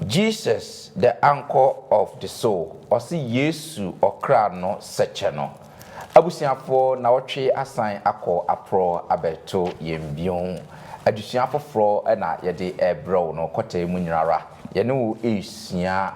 Jesus the anchor of the soul, ɔse Yesu ɔkra no sɛkyɛ no. Abusuafoɔ nawɔtwe asan akɔ aporɔ abɛto yɛn bio. Adesua foforɔ na yɛde rebrɛ wo no, kɔtɛɛ mu nyinara yɛne wo resua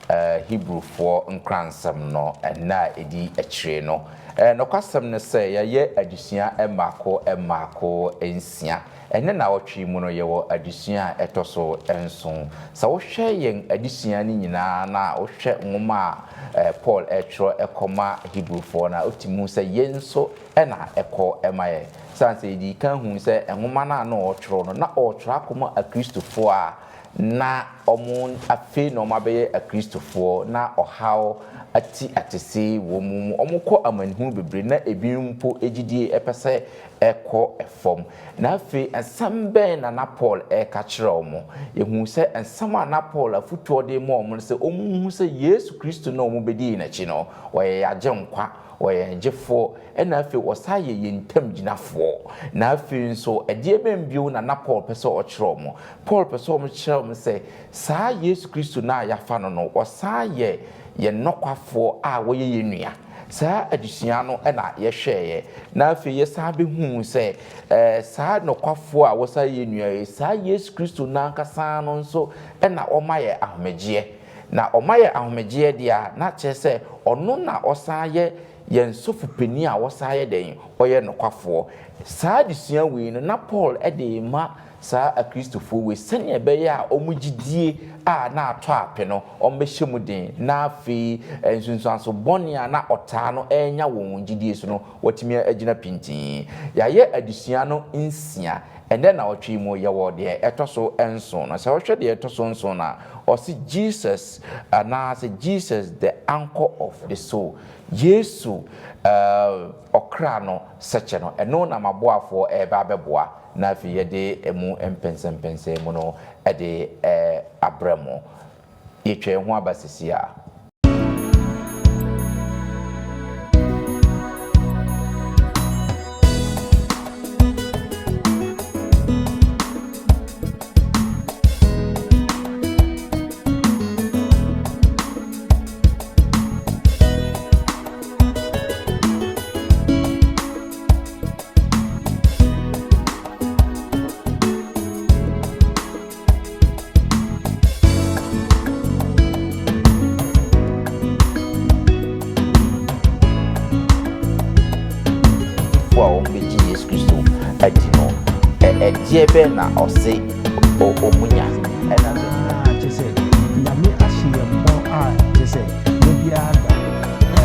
Hebrewfoɔ nkransɛm no nna a ɛdi akyire no. Nokwasɛm ne sɛ yɛayɛ adesua mmaako mmaako nsia. Ɛnnɛ nnawɔtwe yi mu no, yɛwɔ adesua a ɛtɔ so nson. Sɛ wohwɛ yɛn adesua no nyinaa na wohwɛ nwoma a Paul retwerɛ kɔma Hebrifoɔ no a, wotumi hu sɛ yei nso na ɛkɔ ma yɛn. Ɛsiane sɛ yɛdii kan huu sɛ nwoma no a na ɔretwerɛ no, na ɔretwerɛ akɔma Akristofoɔ a na wɔn afei na wɔabɛyɛ Akristofoɔ, na ɔhaw ati atese wɔn mu, wɔkɔ amanehunu bebree, na ebinom mpo gyidie pɛ sɛ ɛkɔ fam. Na afei nsɛm bɛn na na Paul reka kyerɛ wɔn? Yɛhu sɛ nsɛm a na Paul afotu a ɔde rema wɔn no sɛ wɔnhu sɛ Yesu Kristo no a wɔbɛdii n'akyi no, ɔyɛ yɛn Agyenkwa, ɔyɛ yɛn Gyefoɔ, ɛnna afei ɔsan yɛ yɛn Ntamgyinafoɔ. Na afei nso, ɛdeɛ bɛn bio na na Paul pɛ sɛ ɔkyerɛ wɔn? Paul pɛ sɛ ɔkyerɛ wɔn sɛ saa Yesu Kristo no a yɛafa no no, ɔsan yɛ yɛn nɔkwafoɔ a ɔyɛ yɛn nua. Saa adesua no na yɛhwɛeɛ, na afei yɛsan bɛhuu sɛ saa nɔkwafoɔ a wɔsan yɛ nua yi, saa Yesu Kristo no ankasa no nso na ɔma yɛ ahomegyeɛ. Na ɔma yɛ ahomegyeɛ deɛ a, na kyerɛ sɛ ɔno na ɔsan yɛ yɛn sɔfo panin a ɔsan yɛ dɛn? Ɔyɛ nɔkwafoɔ. Saa adesua wei no, na Paul de rema saa Akristofoɔ wei sɛdeɛ ɛbɛyɛ a wɔn gyidie a na atɔ ape no, wɔbɛhyɛ mu den, na afei nsunsuanso bɔne a na ɔtaa no renya wɔ wɔn gyidie so no, wɔatumi agyina pintinn. Yɛayɛ adesua no nsia. Ɛnnɛ nnawɔtwe yi mu, yɛwɔ deɛ ɛtɔ so nson no. Sɛ wohwɛ deɛ ɛtɔ so nson no a, ɔse Jesus anaasɛ Jesus the anchor of the soul, Yesu ɔkra no sɛkyɛ no, ɛno na m'aboafoɔ reba abɛboa. Na afei yɛde emu mpɛnsɛmpɛnsɛn mu no de abrɛ mo. Yɛtwa yɛn ho aba sisi a. Fo a wɔbɛgye Yesu Kristo adi no, ɛdeɛ bɛn na ɔse wɔn nya? Ɛna sɛ. Kyerɛ sɛ, Nyame ahyɛ yɛn bɔ a kyerɛ sɛ da biara da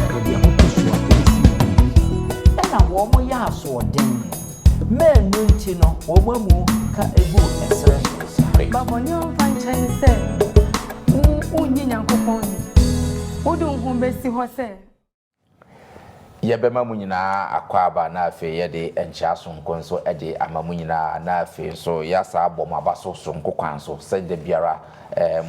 yɛde yɛn ho to so a ɛbɛsi yɛn yie. Ɛnna wɔyɛɛ asoɔden, ma ɛno nti no wɔn amu ka guu ɛserɛ so. Ba bɔne a ɔmfa nkyɛ ne sɛ wonnye Nyankopɔn nni. Wode wo ho besi hɔ sɛ. Yɛbɛma mo nyinaa akwaaba na afei yɛde nkyea sononko nso de ama mo nyinaa na afei nso yɛasan abɔ mo aba so sononko kwan so sɛ da biara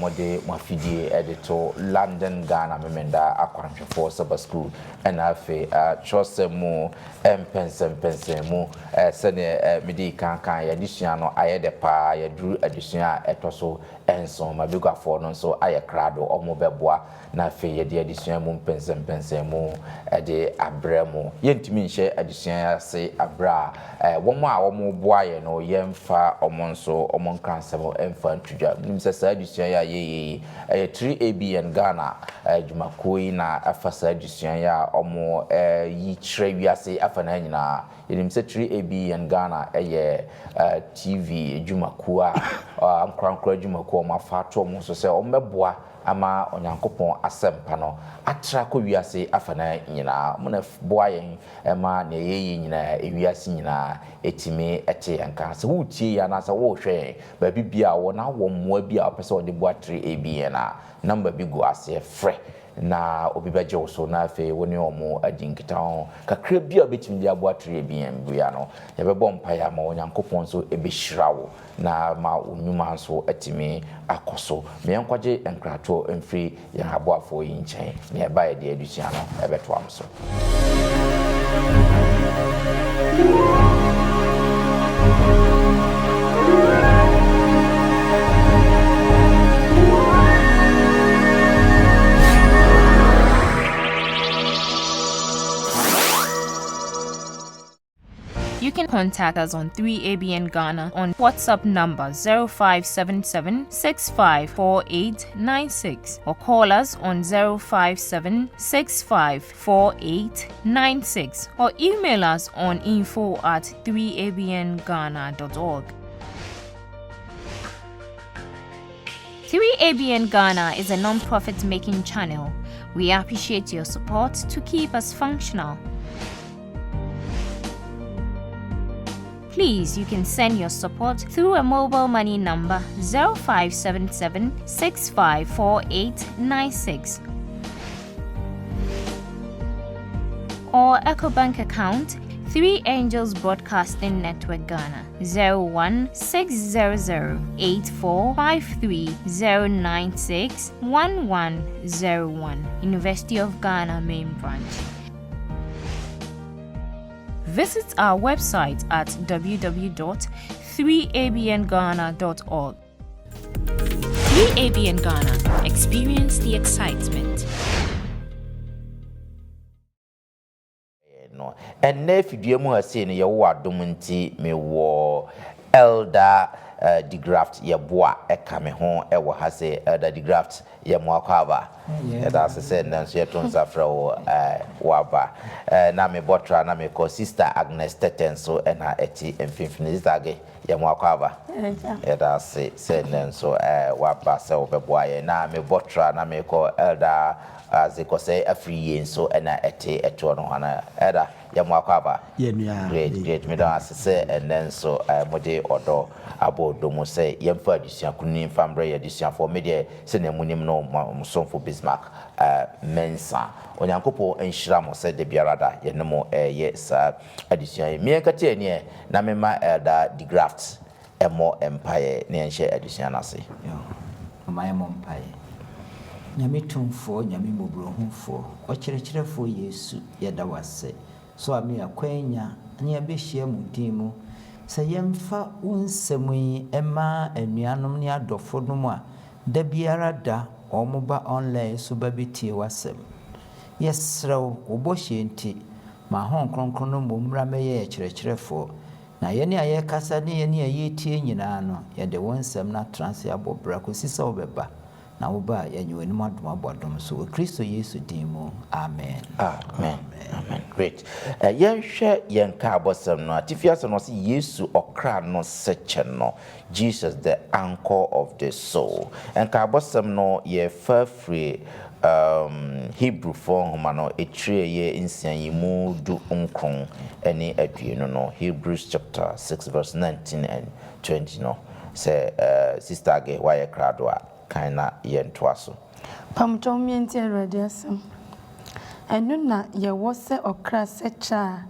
mode mo afidie de to London Ghana Memenda Akwanhwɛfoɔ Saba Sukuu ɛna afei twerɛsɛm mu mpɛnsɛmpɛnsɛn mu sɛdeɛ medii kan kaeɛ adesua no ayɛ dɛ paa yɛaduru adesua a ɛtɔ so nson mabeguafoɔ no nso ayɛ krado wɔbɛboa na afei yɛde adesua mu mpɛnsɛmpɛnsɛnmu de abrɛ mo. Yɛntumi nhyɛ adesua yi ase berɛ a wɔn a wɔreboa yɛn no yɛmfa wɔn nso wɔn nkransɛm mfa nto dwa. Menim sɛ saa adesua yi a yɛyɛ yi, ɛyɛ 3ABN Ghana adwumakuo yi na afa saa adesua yi a wɔyi kyerɛ wiase afanaa nyinaa. Yɛnim sɛ 3ABN Ghana yɛ TV adwumakuo a ankorankoro adwumakuo a wɔafa ato wɔn so sɛ wɔmmɛboa ama Onyankopɔn asɛmpa no atra kɔ wiase afanan nyinaa. Wɔn na ɛboa yɛn ma nea yɛyɛ nyinaa, ewiase nyinaa tumi te yɛn nka. Sɛ woretie yɛn anaasɛ worehwɛ yɛn baabi biara a wowɔ na wowɔ mmoa bi a wopɛ sɛ wɔde boa 3ABN a, nɔmba bi gu aseɛ, frɛ na obi bɛgye wo so na afei wo ne wɔn adi nkitaho. Kakra bi a wobɛtumi de aboa 3ABN biara no, yɛbɛbɔ mpaeɛ ama wo, Onyankopɔn nso bɛhyira wo. Na ama wo nnwuma nso atumi akɔ so. Ma yɛnkɔgye nkratoɔ mfiri yɛn aboafoɔ yi nkyɛn, na yɛba a yɛde adesua no bɛtoa mo so. contact us on 3ABN Ghana on WhatsApp number 0577 654896 or call us on 057 654896 or email us on info at 3abnghana.org. 3ABN Ghana is a non-profit making channel. We appreciate your support to keep us functional. Please, you can send your support through a mobile money number 0577 654896 or EcoBank account 3 Angels Broadcasting Network Ghana 01600 8453096 1101 University of Ghana Main Branch. Visit our website at www.3abnghana.org. 3ABN Ghana. Experience the excitement. No. Ɛnnɛ fidua mu ha sei no yɛwɔ adom nti mewɔ Elder uh, DeGraft Yeboah ɛka me ho ɛwɔ ha sei. Elder DeGraft yɛ mo akɔ aba. Yɛda ase sɛ nnɛ nso yɛto nsa frɛ wo waba. Na mebɔ na mekɔ Sister Agnes Tete nso ɛna ɛte mfimfini. Sister Age yɛ mo akɔ aba. Yɛda ase sɛ nnɛ nso waba sɛ wobɛboa yɛn. Na mebɔ tra na mekɔ Elder Azekɔsɛ afiri yie nso ɛna ɛte ɛtoɔ no ho ana. Elder yɛ mo akɔ aba. Great, great. Meda ase sɛ ɛnnɛ nso mode ɔdɔ abɔ ɔdɔ mu sɛ yɛmfa adesua kunini mfa mbrɛ yɛ adesuafoɔ. Me deɛ sɛnea munim no mosomfo Bismarck Mensa. Onyankopɔn nhyira mo sɛ da biara da yɛne mo ɛyɛ saa adesua yi. Meɛnkate aniɛ na mema Elder DeGraft ɛmmɔ mpaeɛ na yɛnhyɛ adesua no ase. Ɔma yɛmmɔ mpaeɛ. Nyame tumfoɔ, Nyame mmɔborɔhufoɔ, ɔkyerɛkyerɛfoɔ Yesu, yɛda wo ase so a me akwanya ne yɛbɛhyia mu din mu sɛ yɛmfa wo nsɛm yi ɛma anuanom ne adɔfo no mu a da biara da wɔn ba online so ba bɛtie w'asɛm. Yɛsrɛ wo, wo bɔhyɛ nti, ma Honhom Kronkron no mmom mmra mmɛyɛ yɛ kyerɛkyerɛfoɔ, na yɛne a yɛrekasa ne yɛne a yɛretie nyinaa no, yɛde wo nsɛm no atena ase abɔ bra kɔsi sɛ wobɛba. Na woba a yɛnyɛ w'anim adom abɔ adom so wɔ Kristo Yesu din mu. Amen. Amen. Amen. Great. Yɛnhwɛ yɛn kaabɔsɛm no. Atifi asɛm no ɔsɛ Yesu ɔkra no sɛkyɛ no. Jesus the anchor of the soul. Nkaabɔsɛm no yɛfa firi Hebrewfoɔ nhoma no etire yɛ 6 yi mu 19 ne 20 no. Hebrews chapter 6 verse 19 and 20 no. Sɛ Sister Age wayɛ krado a kan na yɛntoa so. Pamtɔ mmiɛnti Awurade asɛm. Ɛno na yɛwɔ sɛ ɔkra sɛkyɛ a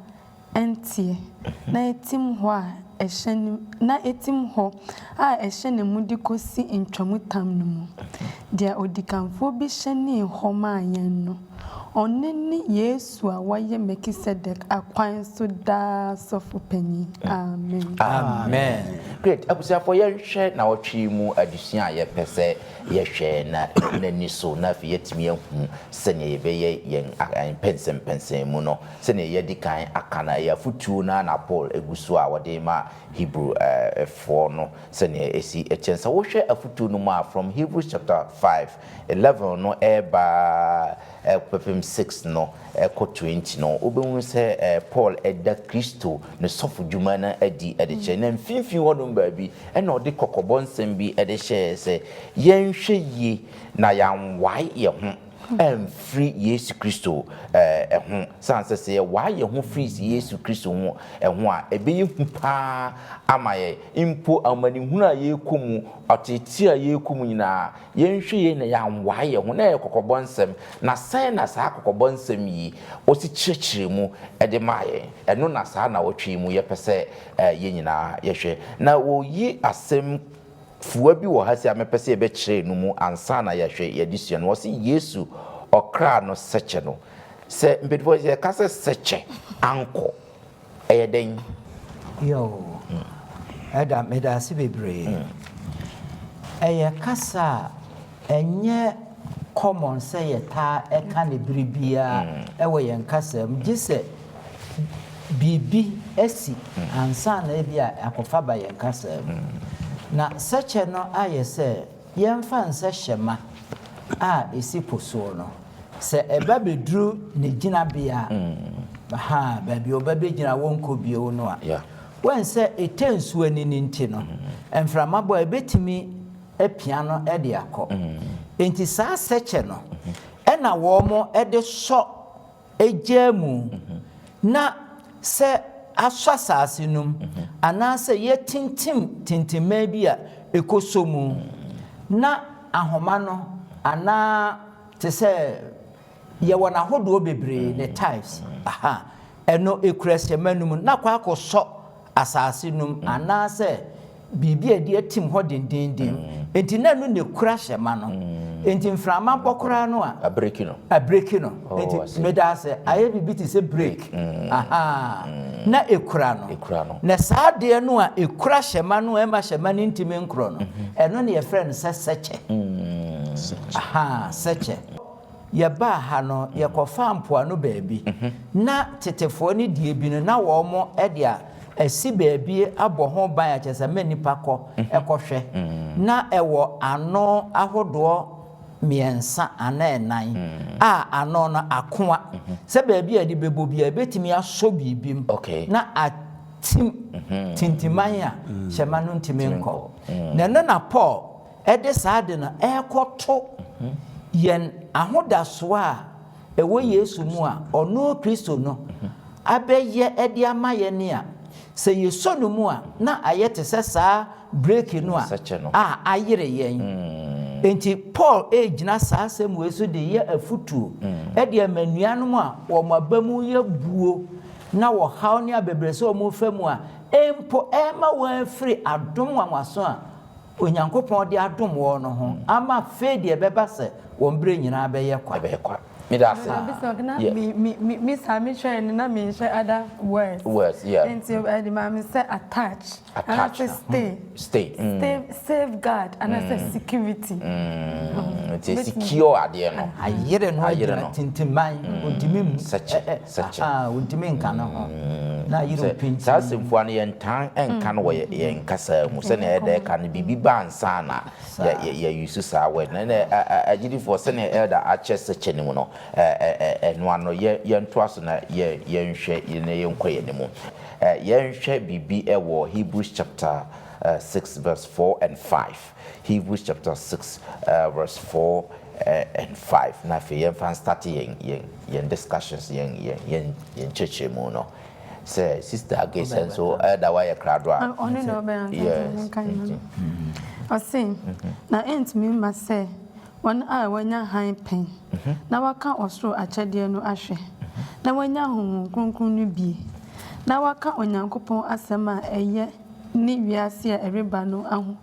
ɛnteɛ na etim hɔ a ɛhyɛ ne na etim hɔ a ɛhyɛ ne mu de kɔsi ntwamutam no mu. Deɛ odikanfoɔ bi hyɛnee hɔ maa yɛn no, ɔno ne Yesu a wɔyɛ Melkisedek akwan so daa sɔfo panyin. Amen. Amen. Great. Abusuafoɔ, yɛnhwɛ na wɔtwe mu adesua a yɛpɛ sɛ yɛhwɛ na n'ani so na afei yɛtumi ahu sɛnea yɛbɛyɛ yɛn mpɛnsɛmpɛnsɛn mu no. Sɛnea yɛdi kan aka no, ɛyɛ afotuo no na Paul egu so a wɔde ma Hebrew foɔ no sɛnea ɛsi ɛkyɛn. Sɛ wohwɛ afotuo no mu a, from Hebrews chapter 5 11 no ɛɛba ɛkɔpem 6 no ɛkɔ 20 no, wobɛhu sɛ Paul ɛda Kristo ne sɔfo dwuma no adi ɛde kyerɛ, na mfimfini hɔnom baabi ɛna ɔde kɔkɔbɔ nsɛm bi ɛde hyɛɛ sɛ yɛnhwɛ yie na yɛanwae yɛn ho ɛmfiri Yesu Kristo ɛho san sɛ yɛwae yɛn ho firi Yesu Kristo ho ɛho a, ɛbɛyɛ hu paa ama yɛ mpo amanehunu a yɛrekɔ mu, ɔtete a yɛrekɔ mu nyinaa. Yɛnhwɛ yie na yɛanwae yɛn ho na ɛyɛ kɔkɔbɔ nsɛm. Na sɛn na saa kɔkɔbɔ nsɛm yi ɔsi kyerɛkyerɛ mu ɛde maa yɛn? Ɛno na saa na wɔtwe mu yɛpɛ sɛ yɛn nyinaa yɛhwɛ na wɔyi asɛm fua bi wɔ ha si a mepɛ sɛ yɛbɛkyerɛ no mu ansa na yɛhwɛ yɛde sua no. Wɔsi Yesu ɔkra no sɛkyɛ no, sɛ mpanyinfoɔ yɛka sɛ sɛkyɛ ankɔ, ɛyɛ dɛn? Yo, ɛda meda ase bebree. Ɛyɛ kasa a ɛnyɛ common sɛ yɛtaa ɛka ne bere biara ɛwɔ yɛn kasa mu, gye sɛ biribi asi ansa na ebia akɔfa ba yɛn kasa mu. Na sɛkyɛ no ayɛ sɛ yɛmfa nsɛ hyɛma a ɛsi po soɔ no, sɛ ɛba bɛduru ne gyinabea a, ahaa, baabi a ɔba bɛgyina a wɔnkɔ bio no a, woahu sɛ ɛtɛ nsuo ani no nti no, mframa bɔ a ɛbɛtumi apia no de akɔ. Enti saa sɛkyɛ no na wɔde sɔ gyaa mu na sɛ asɔ asase no mu anaasɛ yɛtintim tintimmaa bi a ɛkɔsɔ mu na ahoma no anaa te sɛ yɛwɔ no ahodoɔ bebree ne types aha ɛno ɛkura hyɛma no mu na akɔ akɔsɔ asase no mu anaasɛ biribi a ɛde atim hɔ dendeenden. Enti na ɛno na ɛkura hyɛma no. Enti mframa bɔ koraa no a. Abreki no. Abreki no. Enti meda ase, ayɛ biribi te sɛ breki. Ahaa. Na ɛkura no. Ɛkura no. Na saa adeɛ no a ɛkura hyɛma no a ɛma hyɛma no ntumi nkorɔ no, ɛno na yɛfrɛ no sɛ sɛkyɛ. Ahaa, sɛkyɛ. Yɛbaa ha no, yɛkɔfaa mpoano baabi. Ná tetefoɔ no deɛ bi no, na wɔde asi baabi abɔ ho ban a kyerɛ sɛ mma nnipa kɔ kɔhwɛ. Ná ɛwɔ ano ahodoɔ mmiɛnsa anaa nnan a ano no akoa. Sɛ baabi a yɛde bɛbɔ biara, ɛbɛtumi asɔ biribi mu na atim tintiman a hyɛmma no ntumi nkɔ. Na ɛno na Paul de saa ade no rekɔto yɛn ahodasoɔ a ɛwɔ Yesu mu a ɔno Kristo no abɛyɛ de ama yɛn a, sɛ yɛsɔ no mu a, na ayɛ te sɛ saa breki no a a ayere yɛn. Enti Paul regyina saa asɛm wei so de yɛ afotuo de ama anuanom a wɔn aba mu yɛ buo na wɔhaw ne abɛbrɛsɛ a wɔrefa mu a mpo ɛrema wɔafiri adom nwanwaso a Onyankopɔn de adom wɔn no ho ama afei deɛ ɛbɛba sɛ wɔn berɛ nyinaa bɛyɛ kwa. Ɛbɛyɛ kwa. Meda ase. Mabisa na Yeah. me me me me saa me hwɛ no na me nhwɛ other words. Words, yeah. Nti ɛde maa me sɛ attach. Attach. Anaasɛ stay. Stay. Stay safeguard anaasɛ security. Nti secure adeɛ no. Ayere no Ayere agyina no. tintiman, ɔntumi mmu, Sɛkyɛ, ɛ ɛ sɛkyɛ. ahaa, ɔntumi nka ne ho. Na ayere wo Sɛ pintinn. saa asɛmfua no yɛntaa nka no wɔ yɛn kasa mu sɛnea ɛda ɛka no biribi ba ansa na yɛ use saa word no. Ɛnna agyidifoɔ sɛnea elder akyɛ sɛkyɛ no mu no ɛno ano yɛntoa so na yɛnhwɛ na yɛnkɔ yɛn anim. Yɛnhwɛ biribi wɔ Hebrews chapter 6 verse 4 and 5. Hebrews chapter 6 verse 4 and 5 na afei yɛmfa nstarte yɛn yɛn yɛn discussions yɛn yɛn yɛn yɛn nkyerɛkyerɛmu no sɛ sister Agesa nso ɛda wayɛ krado a. Ɔno na ɔbɛn ansa Yes. nti monka nyɛ no. Ɔse, na ɛntumi mma sɛ wɔn a wɔanya hann pɛn na wɔaka ɔsoro akyɛdeɛ no ahwɛ, na wɔanya Honhom Kronkron no bie, na wɔaka Onyankopɔn asɛm a ɛyɛ ne wiase a ɛreba no aho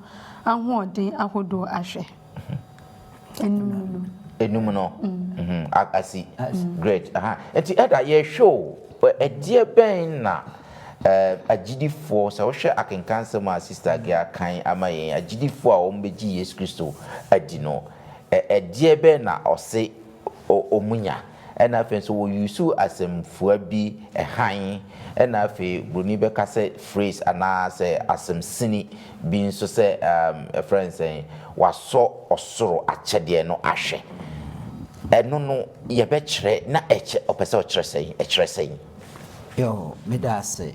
ahoɔden ahodoɔ ahwɛ. Enum no. Enum no. Asi. Great. Aha. Nti ɛda yɛhwɛ o, ɛdeɛ bɛn na agyidifoɔ, sɛ wohwɛ akenkansɛm a Sister Age akan ama yɛn, agyidifoɔ a wɔbɛgye Yesu Kristo adi no, ɛdeɛ bɛn na ɔse wɔn nya? Ɛna afei nso wɔ use asɛmfua bi hann, ɛna afei broni bɛka sɛ phrase anaa sɛ asɛm sini bi nso sɛ ɛɛm yɛfrɛ no sɛn, wasɔ ɔsoro akyɛdeɛ no ahwɛ. Ɛno no yɛbɛkyerɛ na ɛkyɛ ɔpɛ sɛ ɔkyerɛ sɛn, ɛkyerɛ sɛn? Yoo, meda ase.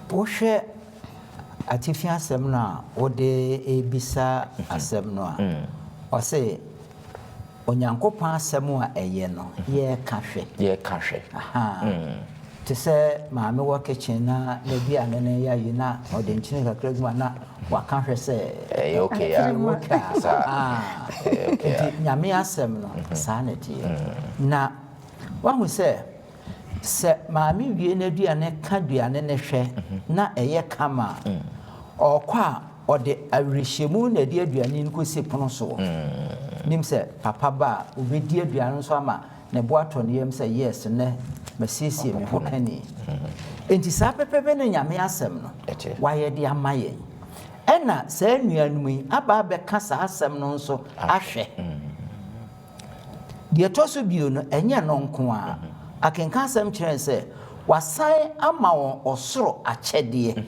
Wohwɛ atifi asɛm no a wode rebisa asɛm no a, ɔse Onyankopɔn asɛm a ɛyɛ no, yɛka hwɛ. Yɛka hwɛ. Ahaa. Te sɛ maame wɔ kitchen na n'aduane no yɛ ayi na ɔde nkyene kakra gu mu a na waka hwɛ sɛ ɛyɛ okay a. Ɛyɛ okay a. Saa. Ɛyɛ okay a. Nti Nyame asɛm no, saa na ɛteɛ. Na wahu sɛ Sɛ maame wie n'aduane ka aduane no hwɛ na ɛyɛ kama a, ɔkɔ a ɔde awerɛhyɛmu na ɛde aduane no kɔsi pono soɔ. Nim sɛ papa ba a, ɔbɛdi aduane no so ama ne bo atɔ ne yam sɛ yes nnɛ masiesie me ho kani. Enti saa pɛpɛpɛ na Nyame asɛm no wayɛ de ama yɛn. Ɛna saa anuanom yi aba abɛka saa asɛm no nso ahwɛ. Deɛ ɛtɔ so bio no, ɛnyɛ ɛno nko ara. Akenkan asɛm kyerɛ yɛn sɛ, Wasan ama wɔn ɔsoro akyɛdeɛ.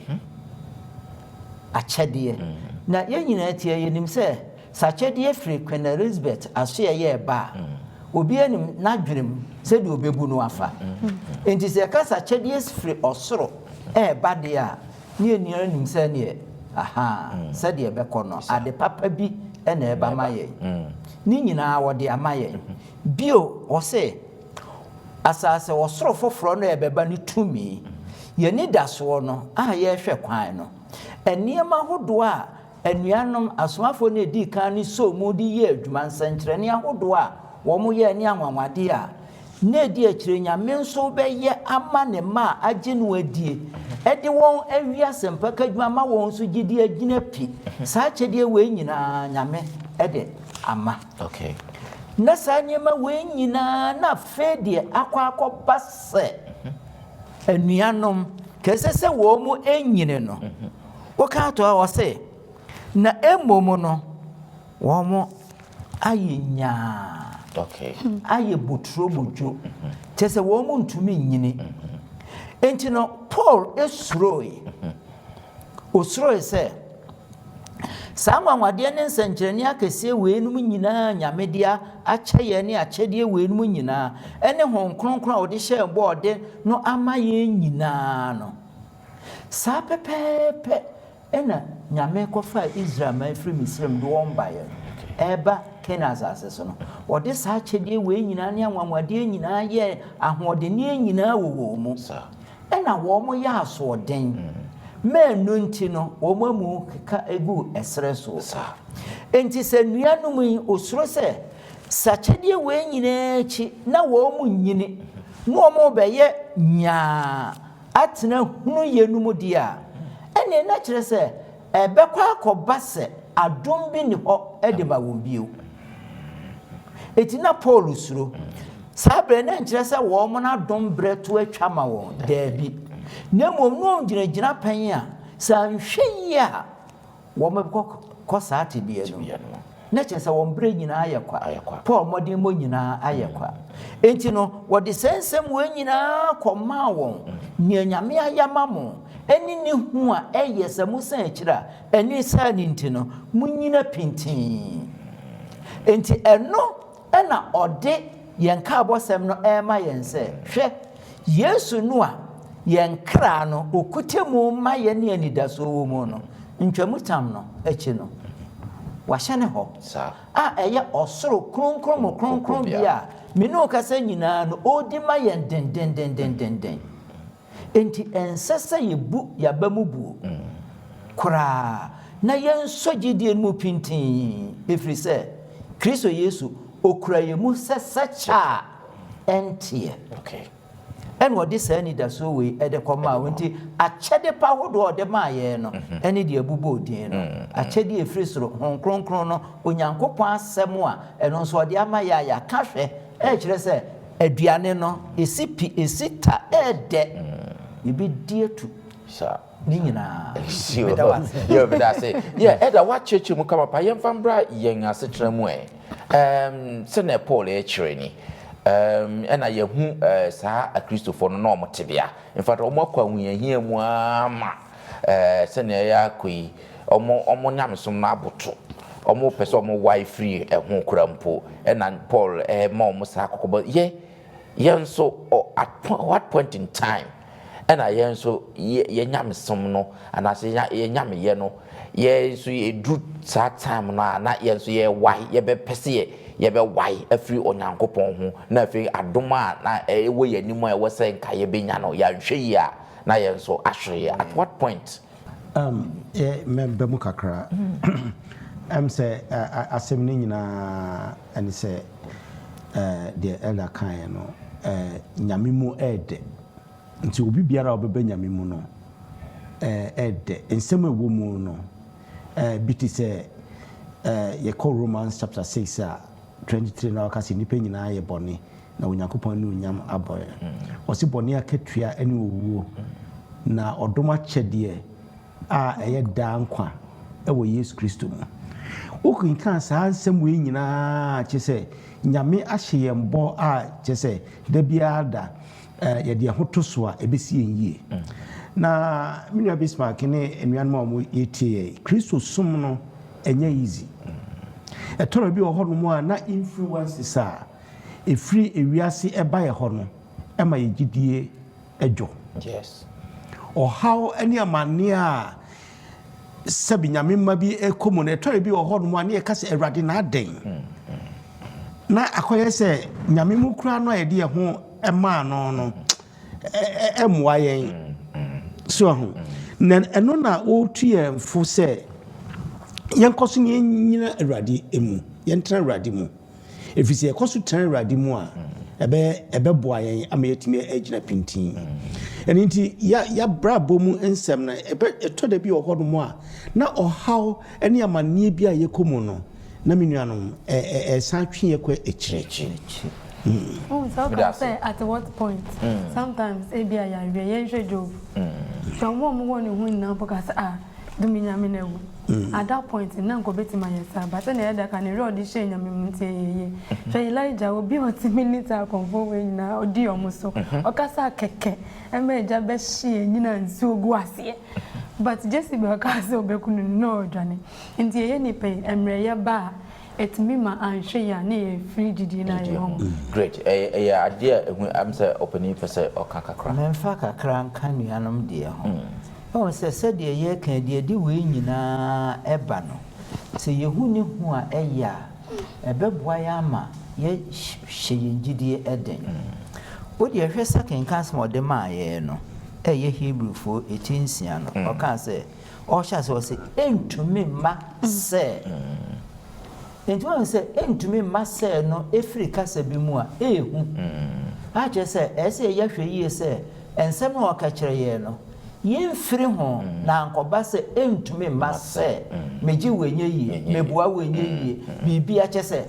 Akyɛdeɛ. Na yɛn nyinaa tie, yɛnim sɛ sɛ akyɛdeɛ firi Queen Elizabeth asoɛeɛ reba a, obiara nim n'adwene mu sɛdeɛ ɔbɛbu no afa. Enti sɛ yɛka sɛ akyɛdeɛ firi ɔsoro reba deɛ a, ne yɛn nyinaa nim sɛ neɛ, ahaa, sɛdeɛ ɛbɛkɔ no, ade papa bi na ɛreba ma yɛn. Ne nyinaa wɔde ama yɛn. Bio, ɔse, Asase ɔsoro foforɔ no a ɛbɛba no tumi, yɛn anidasoɔ no a yɛrehwɛ kwan no, nneɛma ahodoɔ a anuanom asomafoɔ no a ɛdii kan no sɔɔ mu de yɛɛ adwuma, nsɛnkyerɛnne ahodoɔ a wɔyɛɛ ne anwanwadeɛ a na ɛdi akyire Nyame nso bɛyɛ ama ne mma a agye no adie de wɔn awie asɛmpaka adwuma ama wɔn nso gyidie agyina pi. Saa akyɛdeɛ wei nyinaa Nyame de ama. Okay. Na saa nneɛma wei nyinaa na afei deɛ akɔ akɔba sɛ anuanom kɛsɛ sɛ wɔn mu nyini no, woka ato a ɔse na mmom no wɔn ayɛ nyaa, okay. Ayɛ boturobodwo, kyerɛ sɛ wɔn mu ntumi nyini. Enti no Paul suroe, osuroe sɛ Saa anwanwadeɛ ne nsɛnkyerɛnneɛ akɛseɛ weinom nyinaa Nyame de akyɛ yɛn ne akyɛdeɛ weinom nyinaa ɛne Honhom Kronkron a ɔde hyɛɛ bɔ a ɔde no ama yɛn nyinaa no, saa pɛpɛɛpɛ na Nyame kɔfaa Israel man firi Misraim de wɔn baeɛ no, ɛreba Canaan asase so no, ɔde saa akyɛdeɛ wei nyinaa ne anwanwadeɛ nyinaa yɛɛ ahoɔdenneɛ nyinaa wɔ wɔn mu. Ɛnna wɔyɛɛ asoɔden, ma ɛno nti no, wɔn amu keka guu ɛserɛ soɔ. Enti sɛ anuanom yi, wɔsuro sɛ, sɛ akyɛdeɛ wei nyinaa akyi na wɔn nyini na wɔrebɛyɛ nyaa atena hunuyɛ no mu deɛ a, ɛnneɛ na kyerɛ sɛ ɛbɛkɔ akɔba sɛ adom bi nni hɔ de ma wɔn bio. Enti na Paul suro. Saa berɛ no ɛnkyerɛ sɛ wɔn adom berɛ to atwa ma wɔn. Daabi. Na mmom na wɔgyina gyinapɛn a sɛ anhwɛ yie a wɔbɛkɔ kɔ saa tebea no mu. Na kyerɛ sɛ wɔn berɛ nyinaa ayɛ kwa. Paul mmɔdenmmɔ nyinaa ayɛ kwa. Enti no, wɔde saa nsɛm wei nyinaa kɔmaa wɔn, Nea Nyame ayɛ ama mo, ɛne ne hu a ɛyɛ sɛ mosan akyiri a, ɛne saa no nti no, monnyina pintinn. Enti ɛno na ɔde yɛn nkaabɔsɛm no rema yɛn sɛ, Hwɛ, Yesu no a yɛn kra no okuta mu ma yɛn ne anidasoɔ wɔ mu no, ntwamutam no akyi no, wahyɛne hɔ, a ɛyɛ ɔsoro kronkron mu kronkronbea a me ne wo kasa nyinaa no ɔredi ma yɛn dendendendenden. Enti ɛnsɛ sɛ yebu yɛn aba mu buo koraa na yɛnsɔ gyidie no mu pintinn, ɛfiri sɛ Kristo Yesu, ɔkura yɛn mu sɛ sɛkyɛ a ɛnteɛ. Ɛna ɔde saa anidasoɔ wei de kɔmaa wɔn. Nti akyɛde pa ahodoɔ a ɔde maa yɛn no ne deɛ ɛbobɔɔ din no. Akyɛdeɛ a ɛfiri soro, Honhom Kronkron no, Onyankopɔn asɛm a ɛno nso ɔde ama yɛn a yɛaka hwɛ ɛrekyerɛ sɛ Aduane no, esi pi, esi ta, ɛɛdɛ. Yɛbɛdi atu. Ne nyinaa. Meda wo ase. Yo, meda ase. Yeah, Elder, woakyerɛkyerɛ mu kama pa. Yɛmfa mbra yɛn asetena mu ɛ. Um, sɛnea Paul rekyerɛ ni. Um, ɛna yɛhu uh, saa Akristofoɔ no na wɔn tebea. In fact, wɔn akɔ ahohiahia mu ara ma Ɛɛ, sɛnea ɛyɛ akɔ yi, wɔn wɔn nyamesom no aboto. Wɔpɛ sɛ wɔwae firi ɛho koraa mpo. Ɛna Paul rema wɔn saa kɔkɔbɔ. Yɛ, yɛn nso, at what point in time ɛna yɛn nso yɛ yɛn nyamesom no anaasɛ yɛn yɛn nyameyɛ no, yɛn nso yɛduru saa time no a na yɛn nso yɛwae, yɛbɛpɛ sɛ yɛ yɛbɛwae afiri Onyankopɔn ho, na afei adom a na ɛwɔ yɛn anim a ɛwɔ sɛ nka yɛbɛnya no, yɛanhwɛ yie a, na yɛn nso ahwere yɛ at what point? Um, yɛ mɛba mu kakra. Ɛm sɛ asɛm no nyinaa ɛne sɛ deɛ Elder kaeɛ no, Nyame mu ɛɛdɛ. Nti obi biara a ɔbɛba Nyame mu no, ɛɛdɛ. Nsɛm a ɛwɔ mu no, bi te sɛ yɛkɔ Romans chapter 6 a, 23 na ɔka sɛ nnipa nyinaa yɛ bɔne na Onyankopɔn anuonyam abɔ yɛn. Ɔse bɔne akatua ne owuo, na ɔdom akyɛdeɛ a ɛyɛ daa nkwa wɔ Yesu Kristo mu. Wokenkan saa nsɛm wei nyinaa a kyerɛ sɛ Nyame ahyɛ yɛn bɔ a kyerɛ sɛ da biara da. Yɛde yɛn ho to so a, ɛbɛsi yɛn yie. Na me nua Bismarck ne nnuanom a wɔyɛtie yɛ, Kristo som no ɛnyɛ easy. Ɛtɔrɔ bi wɔ hɔnom a na influences a ɛfiri ewiase ɛba yɛ hɔ no ɛma yɛ gyidie ɛdwo. Ɔhaw ne amanneɛ a sɛbi Nyame mma bi ɛkɔ mu no, ɛtɔrɔ bi wɔ hɔnom a ne yɛka sɛ, "Awurade, na adɛn?" Na akɔyɛ sɛ Nyame mu koraa no a yɛde yɛn ho ɛmaa no ɛmmoa yɛn so ho. Na ɛno na wɔretu yɛn fo sɛ yɛnkɔ so ne yɛnyina Awurade mu, yɛntena Awurade mu, ɛfiri sɛ yɛkɔ so tena Awurade mu a, ɛbɛ ɛbɛboa yɛn ama yɛatumi agyina pintin. Ɛno nti yɛabrabɔ mu nsɛm no, ɛbɛ ɛtɔ da bi wɔ hɔnom a na ɔhaw ne amanneɛ bi a yɛkɔ mu no, na me nuanom, ɛsan twe yɛ kɔ akyire. Oh, so can say at what point? Sometimes ebi a yareɛ, yɛnhwɛ Job. Sɛ ɔmo a ɔmo wɔ ne ho nyinaa mpo ka sɛ, "Ah, dumi Nyame na ewu." At that point na nka obetumi ayɛ saa, but ɛna yɛda ka ne werɛ ɔde hyɛ Nyame mu nti ɛyɛ yie. Hwɛ Elijah, obi a ɔtumi ne saa akɔmfo wei nyinaa ɔdi ɔmo so. Ɔkasa kɛkɛ ɛma agya bɛhye nyina nsuo gu aseɛ. But Jezebel kaa sɛ ɔbɛku no na ɔdwane. Nti ɛyɛ nipa yi mmerɛ yɛ ba a, ɛtumi ma anhwɛ yi a ne yɛ firi gyidie no ayɛ hɔ. Great. Ɛyɛ adeɛ a ɛhu am sɛ ɔpanin pɛ sɛ ɔka kakra. Memfa kakra nka nuanom deɛ ho. Ɛwɔ sɛ sɛdeɛ yɛka deɛ de wei nyinaa ɛba no, sɛ yɛhu ne ho a ɛyɛ a, ɛbɛboa yɛ ama yɛhyɛ yɛn gyidie ɛden. Wodeɛ hwɛ sɛ kenka asɛm a ɔde maa yɛn no, ɛyɛ Hebrewfoɔ ɛti 6 no, ɔkaa sɛ ɔhyɛ sɛ ɔsɛ ɛntumi mma sɛ. Nti wɔn sɛ ɛntumi mma sɛ no ɛfiri kasa bi mu a ɛɛhu akyerɛ sɛ ɛyɛ sɛ yɛhwɛ yie sɛ nsɛm no a ɔka kyerɛ yɛn no, yɛmfiri ho na ankɔba sɛ ɛntumi mma sɛ megye wɔ nyɛ yie, meboa wɔ nyɛ yie, biribi akyɛ sɛ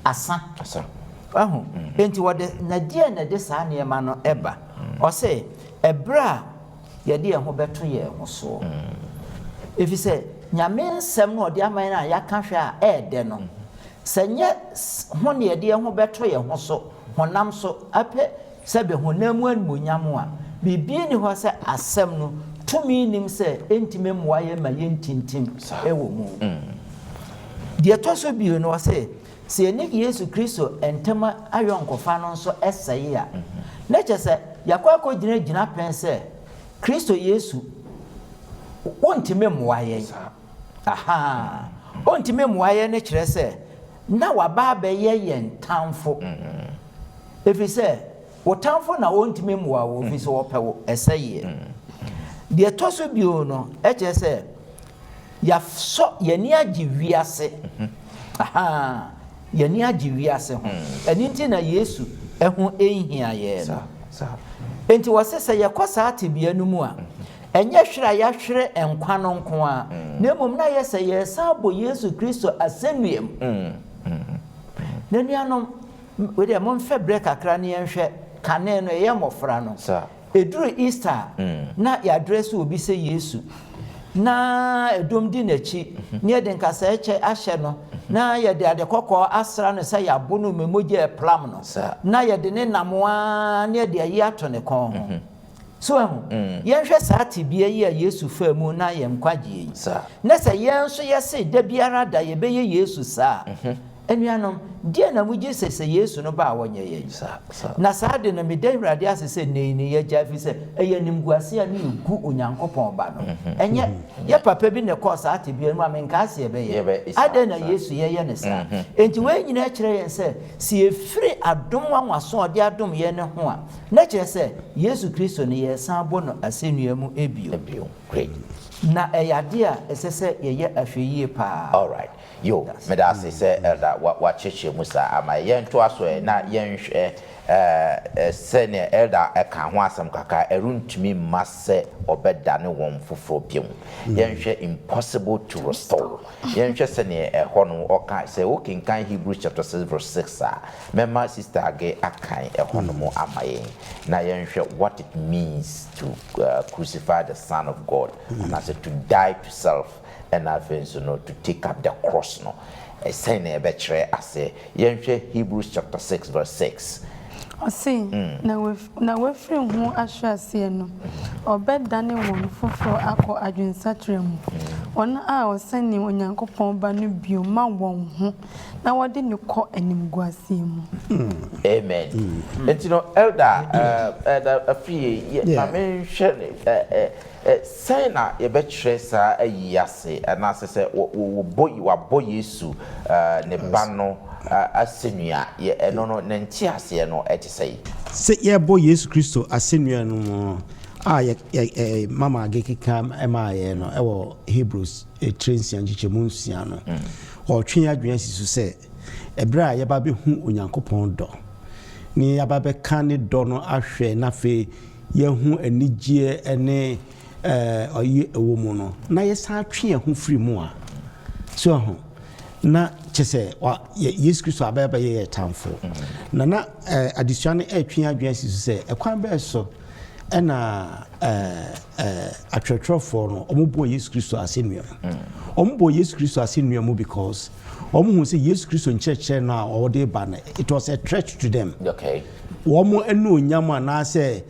asa. Asa. Ahu nti wɔde na deɛ na ɛde saa nneɛma no ɛba, ɔsɛ ɛberɛ a yɛde yɛn ho bɛto yɛn ho soɔ, ɛfiri sɛ Nyame nsɛm no ɔde ama yɛn a yɛaka hwɛ a ɛɛdɛ no, sɛ nyɛ ho ne yɛde yɛn ho bɛto yɛn ho so, honam so apɛ sɛ bɛ honam mu animonyam a, biribi ni hɔ sɛ asɛm no tumi nim sɛ ɛntumi mmoa yɛn ma yɛntintim ɛwɔ mu. Deɛ ɛtɔ so bio no, ɔsɛ sɛ yɛne Yesu Kristo ntam ayɔnkofa no nso ɛsɛe a, na kyerɛ sɛ yɛakɔ akɔgyina gyina pɛn sɛ Kristo Yesu wontumi mmoa yɛn. Aha, ɔntumi mmoa yɛn no kyerɛ sɛ na waba abɛyɛ yɛn tamfo, ɛfiri sɛ wo tamfo na ɔntumi mmoa wo, ɛfiri sɛ wɔpɛ wo ɛsɛ yɛ. Deɛ ɛtɔ so bio no, ɛkyerɛ sɛ yɛasɔ yɛni agye wiase. Aha, yɛni agye wiase ho, ɛno nti na Yesu ɛho ɛnhia yɛn no. Nti wɔsɛ sɛ yɛkɔ saa tebea no mu a, ɛnyɛ hwere a yɛahwere nkwa no nko a, na mmom na yɛ sɛ yɛresan bɔ Yesu Kristo asɛnnua mu. Na nuanom, wei momfɛ berɛ kakra ne yɛnhwɛ kane no, ɛyɛ mmɔfra no, ɛduru Easter a, na yɛadrɛse obi sɛ Yesu na ɛdɔm di n'akyi, na yɛde nkasɛɛ kyɛ ahyɛ no, na yɛde ade kɔkɔɔ asra no sɛ yɛabo no mmogya ɛplam no, na yɛde ne namoa na yɛde ayi ato ne kɔn ho so. Ahu, yɛnhwɛ saa tebea yi a Yesu faa mu na yɛn nkwagyeɛ yi, na sɛ yɛn nso yɛse da biara da yɛbɛyɛ Yesu saa, anuanom, deɛ na mogye sɛ Yesu no ba a wɔnyɛ yɛn na saa de no? Meda Awurade ase sɛ nnɛyi no yɛgya, ɛfiri sɛ ɛyɛ animguase a ne yɛgu Onyankopɔn ba no. Ɛnyɛ yɛ papa bi na ɛkɔɔ saa tebea no mu a, menkaa sɛ yɛbɛyɛ. Adɛn na Yesu yɛyɛ ne saa? Enti wei nyinaa kyerɛ yɛn sɛ sɛ yɛfiri adom nwanwaso a ɔde adom yɛn ne ho a, na kyerɛ sɛ Yesu Kristo no yɛresan bɔ no asɛnnua mu ebio. Na ɛyɛ adeɛ a ɛsɛ sɛ yɛyɛ ahwɛyie paa. Alright, yo, meda ase sɛ Elder wakyerɛkyerɛ mu saa ama yɛntoa so ɛ, na yɛnhwɛ sɛnea Elder ɛka ho asɛm kakra, ɛrentumi mma sɛ ɔbɛdane wɔn foforɔ bio. Yɛnhwɛ impossible to restore. Yɛnhwɛ sɛnea ɛhɔ no ɔka sɛ wokenkan Hebrews chapter 6 verse 6 a, mɛma Sister Age akan ɛhɔ no mu ama yɛn, na yɛnhwɛ what it means to crucify the Son of God, anaasɛ to die to self, ɛna afei nso no to take up the cross no, ɛsɛn na yɛbɛkyerɛ ase. Yɛnhwɛ Hebrews chapter 6 verse 6. Ɔse, na waf na wafiri ho ahwe aseɛ no, ɔbɛdane wɔn foforɔ akɔ adwensakyera mu, wɔn a wɔsɛnee Onyankopɔn Ba no bio ma wɔn ho na wɔde no kɔ animguaseɛ mu. Amen. Nti no Elder, eh, Elder Afriyie, yɛ, ma menhwɛ no, eh, eh, eh, sɛn na yɛbɛkyerɛ saa ayi yi ase, anaasɛ sɛ wɔ, wɔ, wɔbɔ, wɔabɔ Yesu, eh, ne Ba no, eh, asɛnnua, yɛ, ɛno no, ne nteaseɛ no te sɛn? Sɛ yɛrebɔ Yesu Kristo asɛnnua no mu no, a yɛ, yɛ, eh, Mama Age keka maa yɛn no wɔ Hebrews tire nsia nkyekyɛmu nsia no, ɔretwe yɛn adwene asi so sɛ, ɛberɛ a yɛba bɛhu Onyankopɔn dɔ, ne yɛaba bɛka ne dɔ no ahwɛ na afei yɛahu anigyeɛ ne ɔyɛ ɛwɔ mu no, na yɛsan twe yɛn ho firi mu a, so ahu, na kyɛ sɛ Yesu Kristo abɛyɛ bɛyɛ yɛ tamfo. Na na adesua no ɛretwe yɛn adwene asi so sɛ, ɛkwan bɛɛ so ɛna atwerɛtwerɛfoɔ no wɔbɔɔ Yesu Kristo asɛnnua mu. Wɔbɔɔ Yesu Kristo asɛnnua mu because wɔn hu sɛ Yesu Kristo nkyerɛkyerɛ no a ɔde ba no, it was a threat to them. Wɔn anuonyam anaasɛ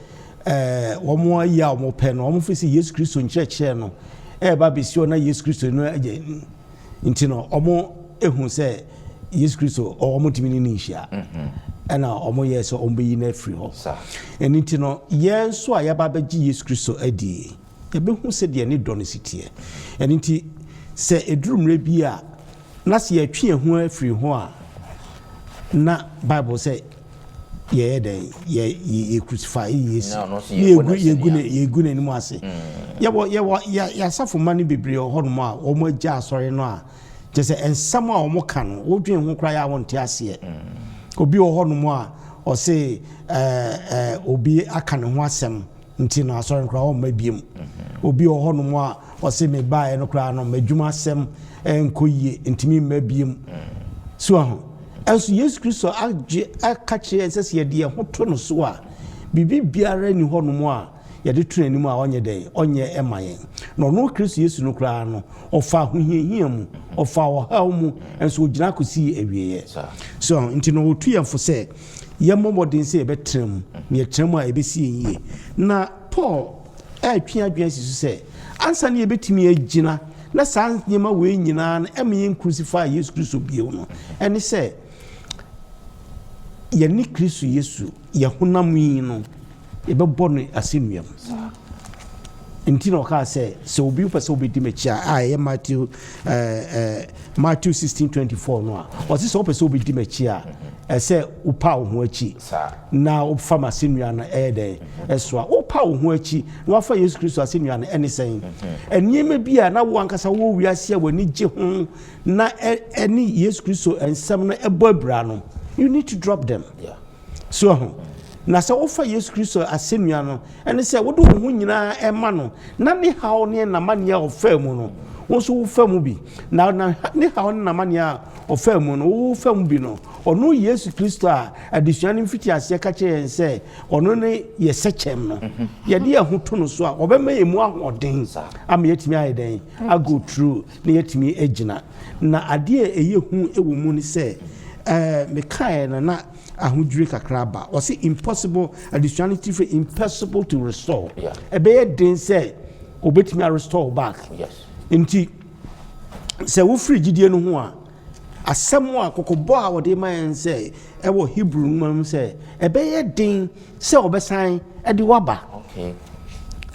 wɔn ayi a wɔpɛ no, wɔn fi sɛ Yesu Kristo nkyerɛkyerɛ no ɛreba abɛsi hɔ na Yesu Kristo no agye nti no, wɔn ehu sɛ Yesu Kristo wɔn ntumi ne ne nhyia. Ɛna wɔn yɛ sɛ wɔn bɛyi no afiri hɔ. Ɛno nti no, yɛn nso a yɛaba abɛgye Yesu Kristo adi, yɛbɛhu sɛdeɛ ne dɔ no si teɛ. Ɛno nti, sɛ ɛduru mmerɛ bi a, na sɛ yɛtwe yɛn ho afiri ho a, na Bible sɛ yɛyɛ dɛn? Yɛ yɛ crucify Yesu. Na ɔno nso Ne yɛgu yɛgu yɛgu n'asɛnnua. ne yɛgu n'anim ase. Yɛwɔ yɛwɔ yɛ yɛasafo mma no bebree wɔ hɔnom a wɔn agya asɔre no a kyerɛ sɛ nsɛm a wɔn ka no wodwen ho koraa yɛ a wɔnte aseɛ. Obi wɔ hɔnom a ɔse ɛɛ ɛɛ obi aka ne ho asɛm nti no asɔre no koraa ɔmma biom. Obi wɔ hɔnom a ɔse mebaeɛ no koraa no m'adwuma asɛm ɛnkɔ yie nti memma biom. So ahu. Ɛnso Yesu Kristo agye aka kyerɛ yɛn sɛ sɛ yɛde yɛn ho to no so a, biribi biara nni hɔnom a yɛde to n'anim a ɔnyɛ dɛn? Ɔnyɛ ɛma yɛn. Na ɔno Kristo Yesu no koraa no, ɔfaa ahohiahia mu, ɔfaa ɔhaw mu, nso ɔgyina kɔsii awieeɛ. So nti no ɔtu yɛn fo sɛ yɛmmɔ mmɔden sɛ yɛbɛtena mu, na yɛtena mu a ɛbɛsi yɛn yie. Na Paul ɛretwe adwene asi so sɛ ansa na yɛbɛtumi agyina na saa nneɛma wei nyinaa no ɛma yɛn crucify Yesu Kristo bio no, ɛne sɛ yɛne Kristo Yesu yɛ honam yi no yɛbɛbɔ no asɛnnua mu. Nti na ɔkaa sɛ sɛ obi pɛ sɛ obɛdi m'akyi a, a ɛyɛ Matthew eh, eh, Matthew 16:24 no a, ɔse sɛ wopɛ sɛ wobɛdi m'akyi a, ɛsɛ wopa wo ho akyi na wofa m'asɛnnua no ɛyɛ dɛn ɛsoa. Wopa wo ho akyi na wafa Yesu Kristo asɛnnua no ɛne sɛn? Nneɛma bi a na wo ankasa wɔ wiase a w'ani gye ho na ɛne Yesu Kristo nsɛm no ɛbɔ abira no, you need to drop them. So ahu? Na sɛ wofa Yesu Kristo asɛnnua no, ɛne sɛ wode wo ho nyinaa ɛma no, na ne haw ne n'amanneɛ a ɔfaa mu no, wo nso wofa mu bi. Na na ne haw ne n'amanneɛ a ɔfaa mu no, wofa mu bi no, ɔno Yesu Kristo a adesua no mfitiaseɛ ka kyerɛ yɛn sɛ ɔno ne yɛ sɛkyɛm no, yɛde yɛn ho to no so a, ɔbɛma yɛn mu ahoɔden ama yɛatumi ayɛ dɛn? Ago through na yɛatumi agyina. Na adeɛ a ɛyɛ hu wɔ mu ne sɛ, ɛɛ mekaeɛ no na ahodwiri kakra aba. Ɔse impossible, adesua no ti fɛ impossible to restore. Ɛbɛyɛ den sɛ obetumi a restore back. Nti sɛ wofiri gyidie no ho a, asɛm a kɔkɔbɔ a wɔde ma yɛn sɛ ɛwɔ Hebrew nwoma mu sɛ ɛbɛyɛ den sɛ ɔbɛsan de waba.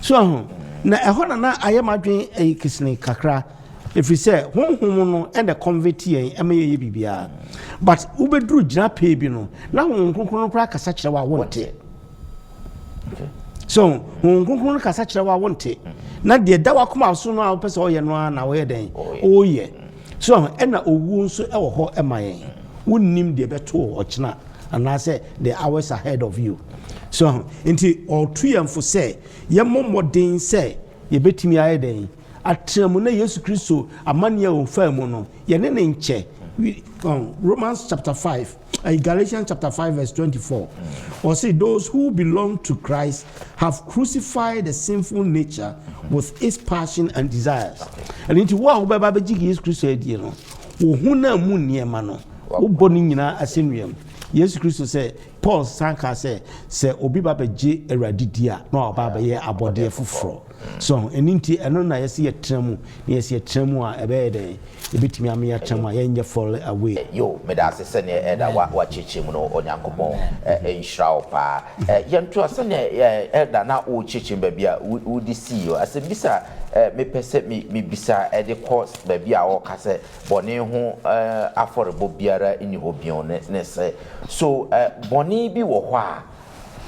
So ahu, na ɛhɔ na na ayɛ m'adwene ɛyɛ kesene kakra. Ɛfiri sɛ honhom no na convert yɛn ɛma yɛyɛ biribiara. But wobɛduru gyina pɛɛ bi no, na Honhom Kronkron no koraa kasa kyerɛ wo a wonte. So Honhom Kronkron no kasa kyerɛ wo a wonte. Na deɛ da w'akoma so no a wopɛ sɛ ɔyɛ no ara na woyɛ dɛn? Woyɛ. So ɛna owuo nso ɛwɔ hɔ ɛma yɛn. Wonnim deɛ ɛbɛto ɔkyena anaasɛ the hours ahead of you. So nti ɔtu yɛn fo sɛ yɛmmɔ mmɔden sɛ yɛbɛtumi ayɛ dɛn? Atena mu na Yesu Kristo amanneɛ a ɔfaa mu no, yɛne no nkyɛ. Romans chapter 5, Galatians chapter 5 verse 24. Ɔse, those who belong to Christ have crucified the sinful nature with its passion and desires. Ɛno nti, wo a wobɛba abɛgye Yesu Kristo adie no, wo honam mu nneɛma no, wobɔ ne nyinaa asɛnnua mu. Yesu Kristo sɛ, Paul san kaa sɛ, sɛ obi ba bɛgye Awurade di a, na waba abɛyɛ abɔdeɛ foforɔ. So ɛno nti, ɛno na yɛsɛ yɛtena mu, na yɛsɛ yɛtena mu a, ɛbɛyɛ dɛn? Yɛbɛtumi ama yɛatena mu a yɛnyɛ fall away. Yo, meda ase sɛneɛ Elder wa wakyerɛkyerɛ mu no. Onyankopɔn nhyira wo paa. Yɛntoa sɛneɛ Elder na wokyerɛkyerɛ mu baabi a wode sii hɔ. Asɛmbisa a mepɛ sɛ mebisa de kɔ baabi a wɔka sɛ bɔne ho afɔrebɔ biara nni hɔ bio ne sɛ, so bɔne bi wɔ hɔ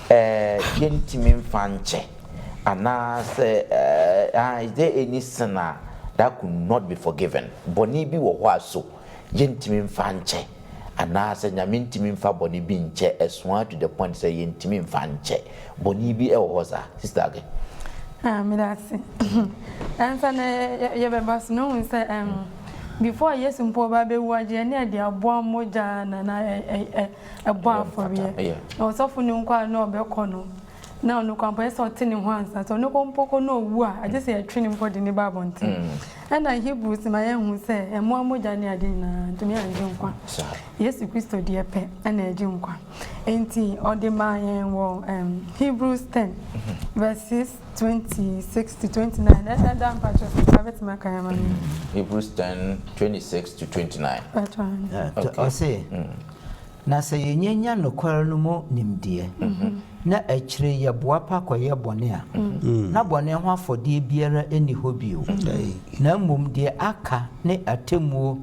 a yɛntumi mfa nkyɛ, anaasɛ is there any sin a that could not be forgiven? Bɔne bi wɔ hɔ a so yɛntumi mfa nkyɛ, anaasɛ Nyame ntumi mfa bɔne bi nkyɛ, ɛsoa to the point sɛ yɛntumi mfa nkyɛ? Bɔne bi wɔ hɔ saa, Sister Age? Ah, meda ase. Ansa na yɛbɛba so no, wohu sɛ before Yesu mpo ɔba bɛwu agye ɛne ɛde aboa mogya na ɛbɔ afɔreɛ. Na ɔsɔfo no nkɔ a na ɔbɛkɔ no, na ɔno kɔ mpo sɛ ɔte ne ho ansa. Sɛ ɔno kɔ mpo kɔ na ɔwu a, agye sɛ yɛtwe ne mpo de ne ba abɔnten. Ɛna Hebrews ma yɛhu sɛ ɛmmoa mogya ne ade nyinaa ntumi angye nkwa. Yesu Kristo deɛ pɛ ɛna ɛgye nkwa. Enti ɔde maa yɛn wɔ Hebrews 10 verses 26 to 29. Ɛda mpakyɛ sɛ bɛtumi aka yɛn ma no. Hebrews 10 26 to 29. Ɔse, na sɛ yɛnyanya nokware no mu nimdeɛ na akyire yɛboa pa kɔyɛ bɔne a, na bɔne ho afɔdeɛ biara nni hɔ bio, na mmom deɛ aka ne atemmuo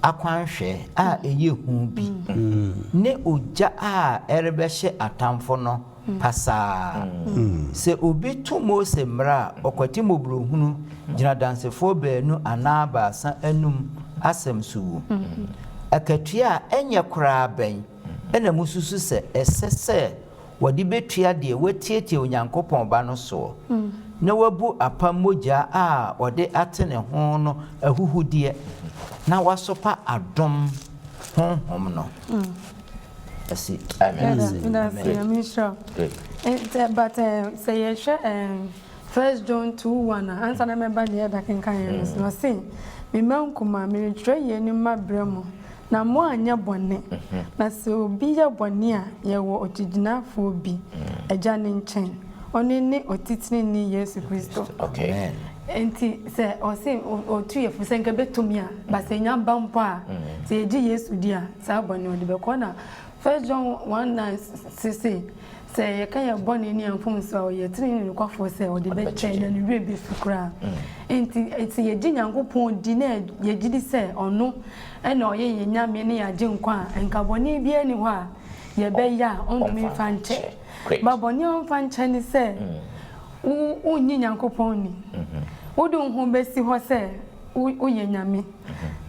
akwanhwɛ a ɛyɛ hu bi ne ogya a ɛrebɛhyɛ atamfo no pasaa. Sɛ obi to Mose mmara a, ɔkwati mmɔborɔhunu gyina dansefoɔ baanu anaa baasa anum asɛm so wu. Akatua a ɛnyɛ koraa bɛn ɛna mususu sɛ ɛsɛ sɛ wɔde bɛtua deɛ watietie Onyankopɔn Ba no soɔ na wabu apam mogya a ɔde ate ne ho no ahuhudeɛ na wasopa adom Honhom no? Ɛsi. Amen. But sɛ yɛhwɛ 1 John 2:1 a, ansa na mɛba deɛ ɛda kenkan yɛn no so, ɔse, "Mema nkuma, meretwerɛ yɛn ma brɛ mu na mo anyɛ bɔne. Na sɛ obi yɛ bɔne a, yɛwɔ okyigyinafoɔ bi Agya ne nkyɛn, ɔno ne ɔtitenani Yesu Kristo." Nti sɛ ɔse ɔtu yɛ fo sɛ nka bɛtumi a, ba sɛ nya ba mpo a, sɛ yɛgye Yesu di a, saa bɔne ɔde bɛkɔ. Na 1 John 1:9 sese sɛ yɛka yɛ bɔne ne yɛn mfomso a, ɔyɛ tene ne nokwafoɔ sɛ ɔde bɛkyɛ na ne werɛ bɛfi koraa. Nti sɛ yɛgye Nyankopɔn di na yɛgye di sɛ ɔno ɛna ɔyɛ yɛn Nyame ne yɛagye nkwa a, nka bɔne biara ni hɔ a yɛbɛyɛ a ɔntumi mfa nkyɛ. Ba bɔne a ɔmfa nkyɛ ne sɛ wonnyi Nyankopɔn ni, wode wo ho bɛsi hɔ sɛ woyɛ Nyame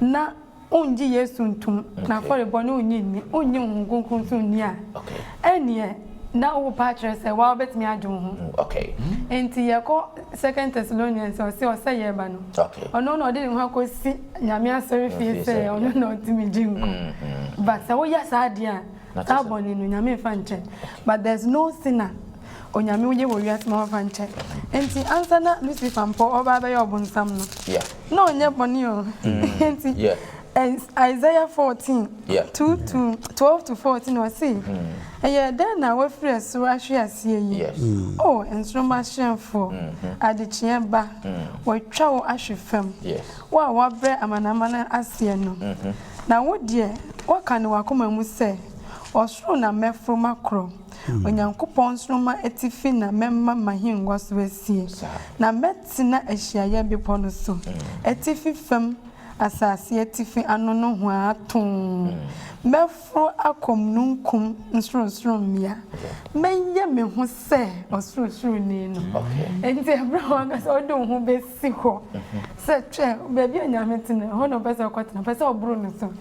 na wongye Yesu ntom na afɔrebɔ ne wonnye nni, wonnye Honhom Kronkron nso nni a, ɛneɛ na wopɛ akyerɛ sɛ waa wobɛtumi agye wo ho. Nti yɛkɔ Second Thessalonians, ɔse ɔsɛ yɛba no, ɔno na ɔde ne ho akɔsi Nyame asɔre fie sɛ ɔno na ɔtumi gye nkwa. But sɛ woyɛ saa adeɛ a, saa bɔne no Nyame mfa nkyɛ. But there's no sinner Onyame woyɛ wɔ wiase ma wɔfa nkyɛ. Nti ansa na Lucifer mpo ɔba bɛyɛ ɔbonsam no, na ɔnyɛ bɔne o. Nti Isaiah 14 2 to 12 to 14, ɔse, "Ɛyɛ dɛn na wafiri ɛsoro ahwe aseɛ yi, O nsoromma hyerɛnfoɔ, adekyeɛ ba? Wɔatwa wo ahwe fam, wo a wabrɛ amanaman aseɛ no! Na wo deɛ, woaka ne w'akoma mu sɛ, 'Ɔsoro na mɛforo makorɔ, Onyankopɔn nsoromma atifi na mɛma m'ahengua so asie, na mɛtena ahyiaeɛ bepɔ no so, atifi fam asase atifi ano nohoa too. Mɛforo akɔ mununkum nsorosoro mmea, mɛyɛ me ho sɛ Ɔsorosoroni no." Enti ɛberɛ a wankasa wode wo ho bɛsi hɔ sɛ twɛ baabi a Nyame te no, ɛhɔ na ɔpɛ sɛ ɔkɔtena, ɔpɛ sɛ ɔboro no so.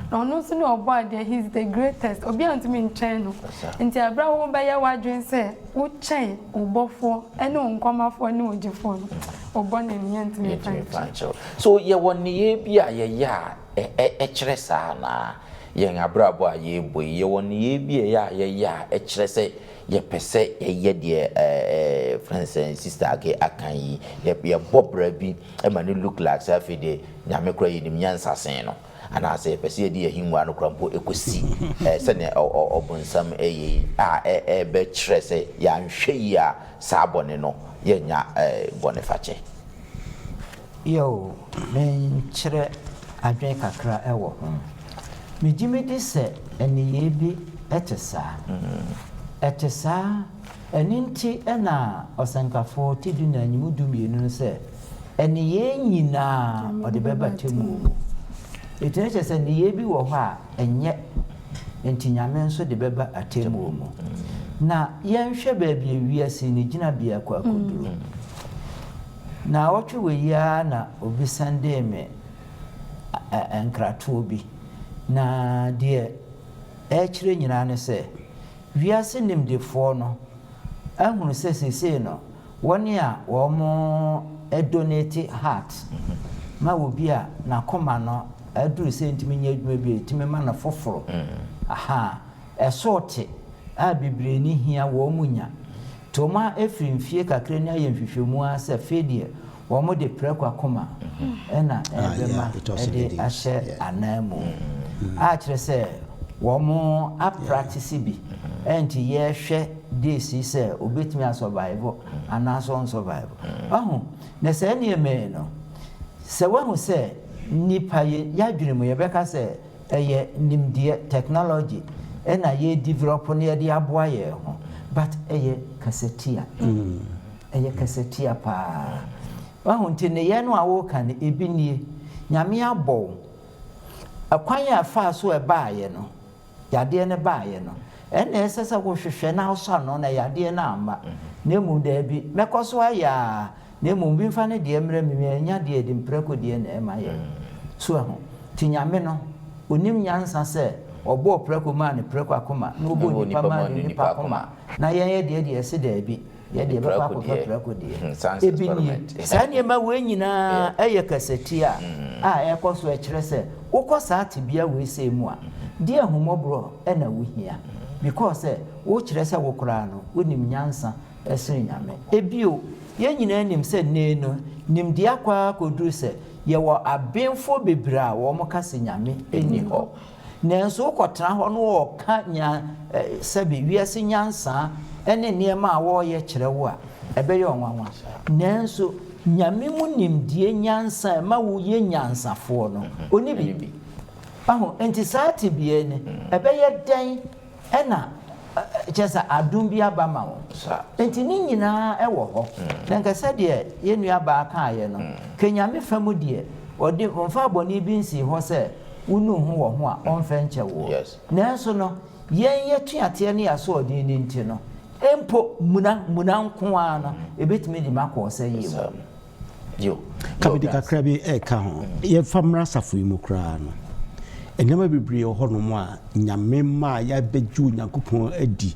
Na ɔno nso ne ɔbɔ adeɛ, he is the greatest, obi a ntumi nkyɛn no. Nti ɛberɛ a wobɛyɛ w'adwene sɛ wokyɛn wo bɔfoɔ ne wo nkɔmafoɔ ne wo gyefoɔ no, wo bɔne no yɛntumi mfa nkyɛ. So yɛwɔ nneyɛe bi a yɛyɛ a ɛkyerɛ saa anaa? Yɛn abrabɔ a yɛrebɔ yi, yɛwɔ nneyɛe bi a ɛyɛ a yɛyɛ a ɛkyerɛ sɛ yɛpɛ sɛ yɛyɛ deɛ ɛɛ sɛ Sister Age aka yi? Yɛbɔ bra bi ma no look like sɛ afei deɛ Nyame koraa yɛnim nyansa sen no. Anaasɛ yɛpɛ sɛ yɛde yɛn ahengua no koraa mpo kɔsi sɛdeɛ ɔbonsam yɛ yi a ɛbɛkyerɛ sɛ yɛanhwɛ yie a saa bɔne no yɛnnya bɔnefakyɛ. Yow, menkyerɛ adwene kakra wɔ ho. Megye medi sɛ nneyɛe bi te saa. Ɛte saa, ɛno nti na Ɔsɛnkafo ti dunan nyimu dumienu no sɛ, Nneyɛe nyinaa ɔde bɛba atemmuo mu. Enti na kyerɛ sɛ nneyɛe bi wɔ hɔ a ɛnyɛ, enti Nyame nso de bɛba atemmuo mu. Na yɛnhwɛ baabi a wiase yi ne gyinabea akɔ akɔduru. Naawɔtwe wei yi ara na obi sɛndee me nkratoɔ bi, na deɛ ɛrekyerɛ nyinaa ne sɛ, wiase nimdefoɔ no ahunu sɛ seesei no Wɔn a wɔn donate heart ma obi a n'akoma no aduru sɛ ntumi nyɛ adwuma bio, yɛtumi ma no foforo. Ahaa, ɛso te a bebree no hia wɔn nya. Nti wɔn afiri mfie kakra ni ayɛ nhwehwɛmu ara sɛ afei deɛ wɔn de prɛko akoma na ɛrebɛma de ahyɛ ananmu. A kyerɛ sɛ wɔn apratese bi ɛnti yɛrehwɛ days yi sɛ obetumi a survive anaasɛ ɔn survive. Wahu? Na saa nneɛma yi no, sɛ wahu sɛ nnipa yɛ yɛadwene mu yɛbɛka sɛ ɛyɛ nimdeɛ, technology, ɛna yɛ develop na yɛde aboa yɛn ho, but ɛyɛ kasatia. Ɛyɛ kasatia paa. Wahu? Nti nneyɛɛ no a woka no, ebi nie. Nyame abɔ wo. Ɛkwan a ɛfaa so ɛbaeɛ no, yadeɛ no baeɛ no, ɛnna ɛsɛ sɛ wohwehwɛ na wosɔ ano na yadeɛ no amma. Na mmom daabi, mɛkɔ so ayɛ ara, na mmom obi mfa ne deɛ mmrɛ me, mannya deɛ ɛde mprako deɛ na ɛma yɛn. So ahu? Nti Nyame no, ɔnim nyansa sɛ ɔbɔɔ prako maa no prako akoma, na ɔbɔɔ nipa maa no nipa akoma, na yɛn yɛ deɛ deɛ ɛse daabi. Yɛ deɛ bɛkɔ akɔfa prako deɛ. Ebi nie. Saa nneɛma wei nyinaa yɛ kasatia a ɛrekɔ so ɛkyerɛ sɛ wokɔ saa tebea wei sei mu a, deɛ ahummɔborɔ na wohia. Because sɛ wokyerɛ sɛ wo koraa no wonim nyansa sene Nyame. Ebio, yɛn nyinaa nim sɛ nnɛ yi no nimdeɛ akɔ ara akɔduru sɛ yɛwɔ abenfoɔ bebree a wɔka sɛ Nyame nni hɔ. Nanso wokɔtena hɔ na wɔka nya sɛbe wiase nyansa ne nneɛma a wɔreyɛ kyerɛ wo a, ɛbɛyɛ wo nwanwa. Nanso Nyame mu nimdeɛ nyansa a ɛma woyɛ nyansafoɔ no, ɔnni bi. Wahu? Enti saa tebea yi no, ɛbɛyɛ dɛn na kyerɛ sɛ adom bi aba ma wo? Enti ne nyinaa wɔ hɔ. Na nka sɛdeɛ yɛn nuabaa kaeɛ no, ka Nyame fa mu deɛ, ɔde, ɔmfaa bɔne bi nsii hɔ sɛ wonu wo ho wɔ ho a, ɔmfa nkyɛ woɔ. Nanso no, yɛn atuateɛ ne yɛn asoɔden no nti no, mpo muna, muna nko ara no, ɛbɛtumi de me akɔ ɔsɛeɛ mu. Ka mede kakra bi reka ho. Yɛmfa mmra asafo yi mu koraa no, nneɛma bebree wɔ hɔnom a Nyame ma yɛabɛgye Onyankopɔn adi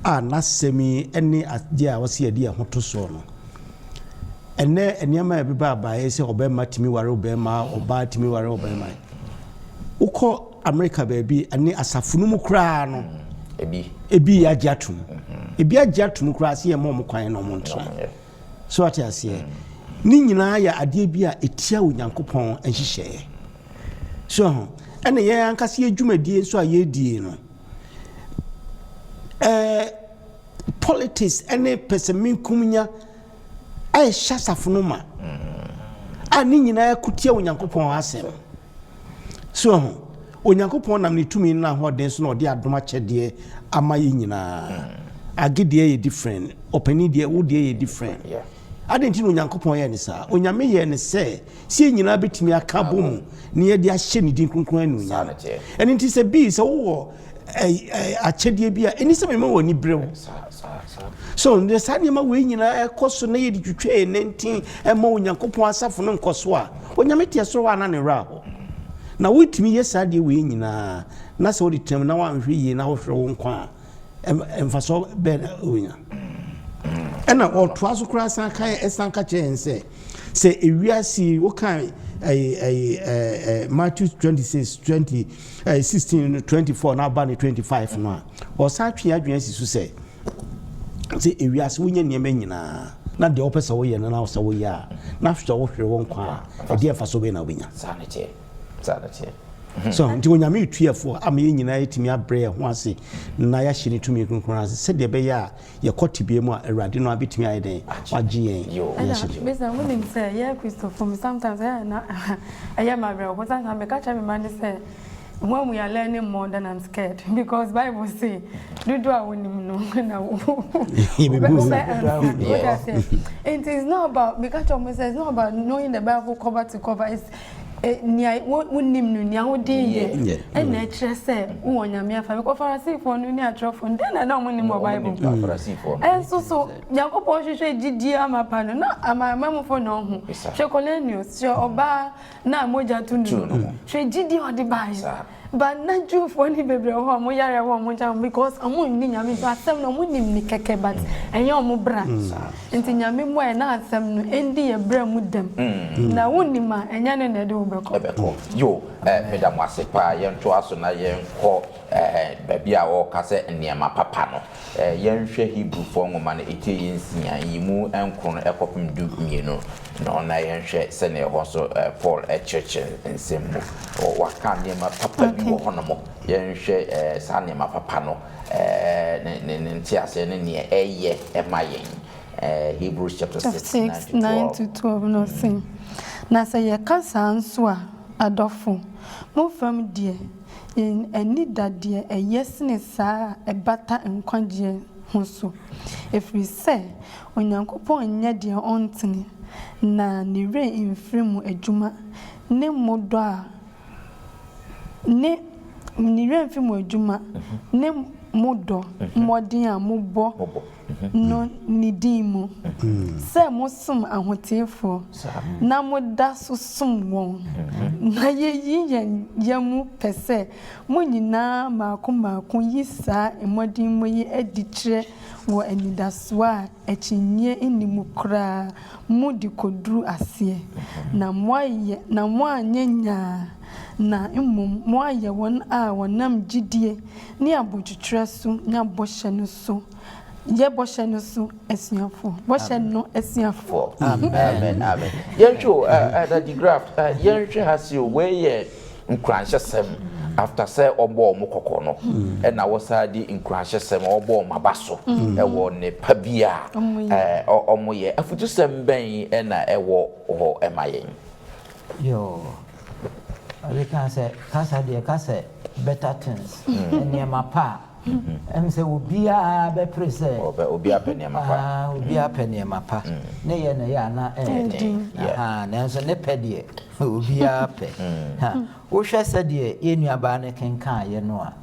a n'asɛm yi ne adeɛ a ɔsɛ yɛde yɛn ho to soɔ no. Ɛnnɛ nneɛma a ɛbeba abaeɛ sɛ ɔbarima tumi ware ɔbarima, ɔbaa tumi ware ɔbarima. Wokɔ Amerika baabi ne asafo no mu koraa no, ebi agye atom. Ebi agye atom koraa sɛ yɛma wɔn kwan na wɔn ntena. So ate aseɛ? Ne nyinaa yɛ adeɛ bi a ɛtia Onyankopɔn nhyehyɛeɛ. So ho? Ɛna yɛn ankasa yɛ dwumadie nso a yɛredie no, ɛɛ politics ɛne pɛsɛmenkomenya ɛrehyɛ asafo no ma a ne nyinaa ko tia Onyankopɔn asɛm. So ho? Onyankopɔn nam ne tumi no n'ahoɔden so na ɔde adom akyɛdeɛ ama yɛn nyinaa. Age deɛ yɛ different, ɔpanin deɛ, wo deɛ yɛ different. Adɛn nti na Onyankopɔn yɛɛ no saa? Onyame yɛɛ no sɛ, sɛ yɛn nyinaa bɛtumi aka abɔ mu na yɛde ahyɛ ne din kronkron anuonyam. Ɛno nti sɛ bi sɛ wowɔ akyɛdeɛ bi a, ɛni sɛ mema w'ani bere wo. So deɛ saa nneɛma wei nyinaa ɛkɔ so na yɛde twitwa yɛn nantin ɛma Onyankopɔn asafo no nkɔ so a, Onyame te soro hɔ a na ne werɛ aho. Na wotumi yɛ saa adeɛ wei nyinaa na sɛ wode tena mu na woanhwɛ yie na wohwere wo nkwa a, mfasoɔ bɛn na wonya? Ɛna ɔtoa so koraa san ka ɛsan ka kyerɛ yɛn sɛ sɛ ewiase yi woka ɛyi ɛyi ɛɛ Matthew 26 20 ɛɛ 16 24 na aba ne 25 no a ɔsan twe adwene asi so sɛ Sɛ ewiase wonya nneɛma nyinaa na deɛ wopɛ sɛ woyɛ no na sɛ woyɛ a na sɛ wohwere wo nkwa a, ɛdeɛ mfasoɔ bɛn na wobɛnya? Saa na ɛteɛ. Saa na ɛteɛ. So nti Onyame retu yɛn fo ama yɛn nyinaa yɛtumi abrɛ yɛn ho ase na yɛahyɛ ne tumi kronkron ase sɛdeɛ ɛbɛyɛ a yɛkɔ tebea mu a Awurade no ara bɛtumi ayɛ dɛn? Wagye yɛn na yɛahyɛ ne. Ɛna wonim sɛ yɛn Kristofo mu sometimes ɛyɛ a na ɛyɛ me awerɛhoɔ sometimes meka kyerɛ me mma no sɛ when we are learning more then I'm scared because bible se dodoɔ a wonim no na wobɛ answer wote aseɛ nti it's not about meka kyerɛ wɔn sɛ it's not about knowing the bible cover to cover it's nea wonim no nea wode yɛ ɛna ɛkyerɛ sɛ wowɔ Nyame afa because Farisifoɔ no ne atwerɛfoɔ no dɛn na na wɔn nim wɔ Bible mu ɛnso so Nyankopɔn hwehwɛ gyidie amapa no na amanamanmufoɔ na ɔho hwɛ Cornelius hwɛ ɔbaa na mogya tu no no hwɛ gyidie ɔde baeɛ but na Jewfoɔ ne bebree wɔ hɔ a wɔn yareɛ wɔ wɔn nkyɛn because wɔn nni Nyame nso asɛm no wɔn nim ne kɛkɛ but ɛnyɛ wɔn bra. Nti Nyame mmoa yɛn na asɛm no ɛndi yɛn bra mu dɛm. Na wo nim a, ɛnyɛ no na ɛde wo bɛkɔ. Ɛbɛkɔ. Yo, eh, meda mo ase paa. Yɛntoa so na yɛnkɔ eh, baabi a wɔka sɛ nneɛma papa no. Eh, yɛnhwɛ Hebrifoɔ nwoma no etire yɛ nsia, nyimu nkron kɔpem 12 no, na yɛnhwɛ sɛdeɛ ɛhɔ nso eh, Paul kyerɛkyerɛ nsɛm mu. Waka nneɛma papa bi wɔ hɔnom. Yɛnhwɛ eh, saa nneɛma papa no. Ne ne ne nteaseɛ ne neɛ ɛyɛ ma yɛn. Hebrews chapter 6, 9 to 12. No se, Na sɛ yɛka saa nso a, adɔfo, mo fam deɛ, yɛn ani da deɛ ɛyɛ sene saa a ɛbata nkwagyeɛ ho so, ɛfiri sɛ Onyankopɔn nyɛ deɛ ɔntene, na ne werɛ mfiri mo adwuma ne mo dɔ a ne ne werɛ mfi mo adwuma ne mo dɔ mmɔden a mobɔ no ne din mu, sɛ mosom ahoteefoɔ na moda so som wɔn. Na yɛyi yɛn yam pɛ sɛ mo nyinaa mmaako mmaako yi saa mmɔdemmɔ yi adi kyerɛ wɔ anidasoɔ a akyinnyeɛ nni mu koraa mu de kɔduru aseɛ, na moayɛ, na moanyɛ nyaa, na mmom moayɛ wɔn a wɔnam gyidie ne abodwokyerɛ so nya bɔhyɛ no so, yɛ bɔhyɛ no so asuafoɔ, bɔhyɛ no asuafoɔ. Amen, amen. Yɛnhwɛ o, Daddy Graft, yɛnhwɛ ha se o, wei yɛ nkuranhyɛsɛm after sɛ ɔbɔ wɔn kɔkɔ no ɛna wɔsan de nkuranhyɛsɛm ɔbɔ wɔn aba so ɛwɔ ne pa bi a wɔn yɛ. Afutusɛm bɛn ɛna ɛwɔ hɔ ɛma yɛn? Yoo, ɔde ka sɛ kasa deɛ ka sɛ better things, nneɛma pa a. Ɛm sɛ obiara bɛpere sɛ. Ɔbɛ obiara pɛ nneɛma pa. Ah, obiara pɛ nneɛma pa. Ne yɛ na ɛyɛ ana ɛyɛ den. Aha, nanso ne pɛ deɛ obiara pɛ. Ha, wohwɛ sɛdeɛ yɛn nuabaa no kenkaeɛ no a,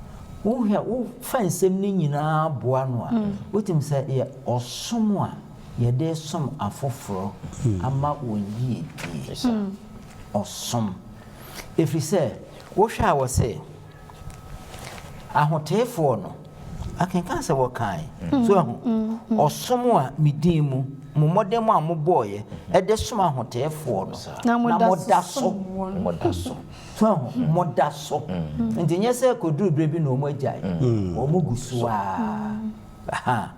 wohwɛ wofa nsɛm no nyinaa boa no a, wotumi sɛ yɛ ɔsom a yɛde som afoforɔ ama wɔn yiedie. Ɔsom. Ɛfiri sɛ wohwɛ a wɔse. Ahoteefoɔ no, akenkan sɛ wɔkae. So ahu? Ɔsom a me din mu, mo mmɔdemmɔ a mobɔeɛ de som ahoteefoɔ no, na moda so. Moda so. So ahu? Moda so. Nti nyɛ sɛ kɔduru berɛ bi na wɔn agyae. Wɔn gu so ara. Aha.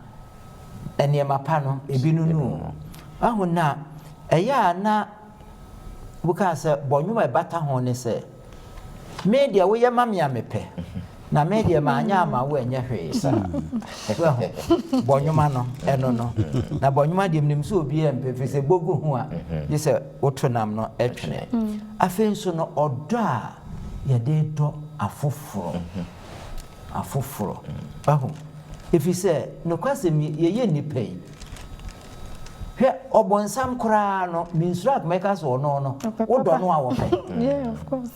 Nneɛma pa no, ebi no no. Ahu na ɛyɛ a na wokaa sɛ bɔ nnwom a ɛbata ho ne sɛ, Me deɛ woyɛ ma me a mepɛ, na me deɛ manyɛ ama wo ɛnyɛ hwee. So ahu? Bɔ nnwom ano, ɛno no. Na bɔ nnwom deɛ menim sɛ obiara mpɛ, ɛfiri sɛ bɔ gu ho a, gye sɛ woto nam no twene. Afei nso no, ɔdɔ a yɛde dɔ afoforɔ. Afoforɔ. Wahu? Ɛfiri sɛ nokwasɛm yi, yɛyɛ nnipa yi, Hwɛ, ɔbonsam koraa no, mensuro a mɛka sɛ ɔno no, wodɔ no a wɔpɛ. Yeah, of course.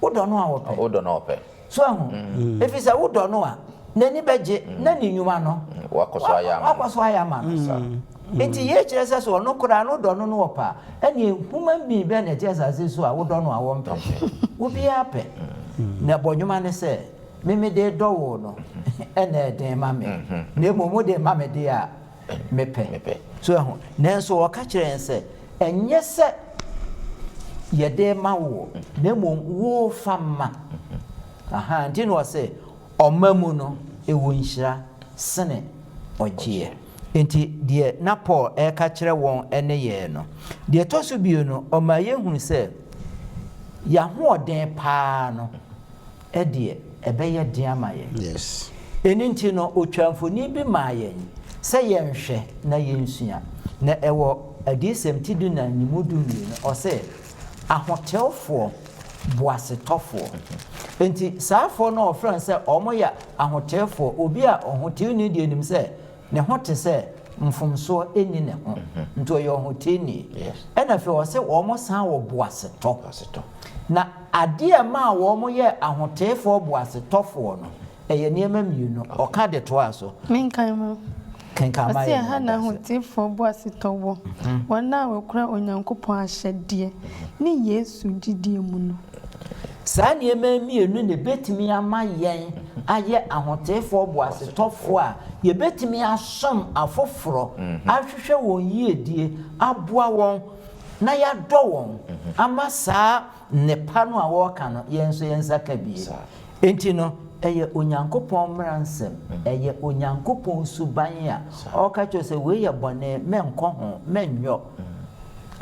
Wodɔ no a wɔpɛ. Wodɔ no a wɔpɛ. So ahu? Mm. Ɛfiri sɛ wodɔ no a, n'ani bɛgye mm. na ne nnwuma no, wakɔ so ayɛ ama no. Wakɔ so ayɛ ama no. Mm. Nti yei kyerɛ sɛ sɛ ɔno koraa no wodɔ no no wɔpɛ a, ɛneɛ human being bɛn na ɛte asase so a wodɔ no a wɔmpɛ? Obiara pɛ. Na bɔ nnwuma ne sɛ, me mede dɔ wo no, ɛna ɛden ma me. Na mmom wode ma me deɛ a, mepɛ. So ahu? Nanso ɔka kyerɛɛ yɛn sɛ, Ɛnyɛ sɛ yɛde rema wo, na mmom worefa ma. Aha, nti na ɔse, ɔma mu no, ɛwɔ nhyira sene ɔgyeɛ. Nti deɛ na Paul reka kyerɛ wɔn ne yɛn no. Deɛ ɛtɔ so bio no, ɔmaa yɛhunu sɛ yɛn ahoɔden paa no. deɛ, ɛbɛyɛ den ama yɛn. Ɛno nti no, ɔtwaa mfoni bi maa yɛn sɛ yɛnhwɛ na yɛnsua. Na ɛwɔ Adiyisɛm ti dunan ne mu dumienu, ɔse, Ahotewfoɔ, boasetɔfoɔ. Enti saafoɔ no a wɔfrɛ wɔn sɛ wɔyɛ ahoteefoɔ, obi a ɔhoteeni deɛ nim sɛ ne ho te sɛ mfomsoɔ nni ne ho, nti ɔyɛ ɔhoteeni. Ɛna afei ɔse wɔn san wɔ boasetɔ. Na adeɛ a ɛmaa wɔn yɛɛ ahoteefoɔ boasetɔfoɔ no, ɛyɛ nneɛma mmienu. Ɔka de toaa so. Menkan mu. Kenkan ma Ɔse yɛn ɛha na meda ase. ahoteefoɔ boasetɔ wɔ, wɔn a wɔkura Onyankopɔn ahyɛdeɛ ne Yesu gyidie mu no. Saa nneɛma yi mmienu na ebetumi ama yɛn ayɛ ahoteefoɔ boasetɔfoɔ a yɛbɛtumi asom afoforɔ, ahwehwɛ wɔn yiedie, aboa wɔn, na yɛadɔ wɔn ama saa nnepa no a wɔreka no yɛn nso yɛn nsa ka bi. Enti no, ɛyɛ Onyankopɔn mmara nsɛm, ɛyɛ Onyankopɔn suban a ɔreka kyerɛ wo sɛ wei yɛ bɔne, mɛnkɔ ho, mɛnyɔ,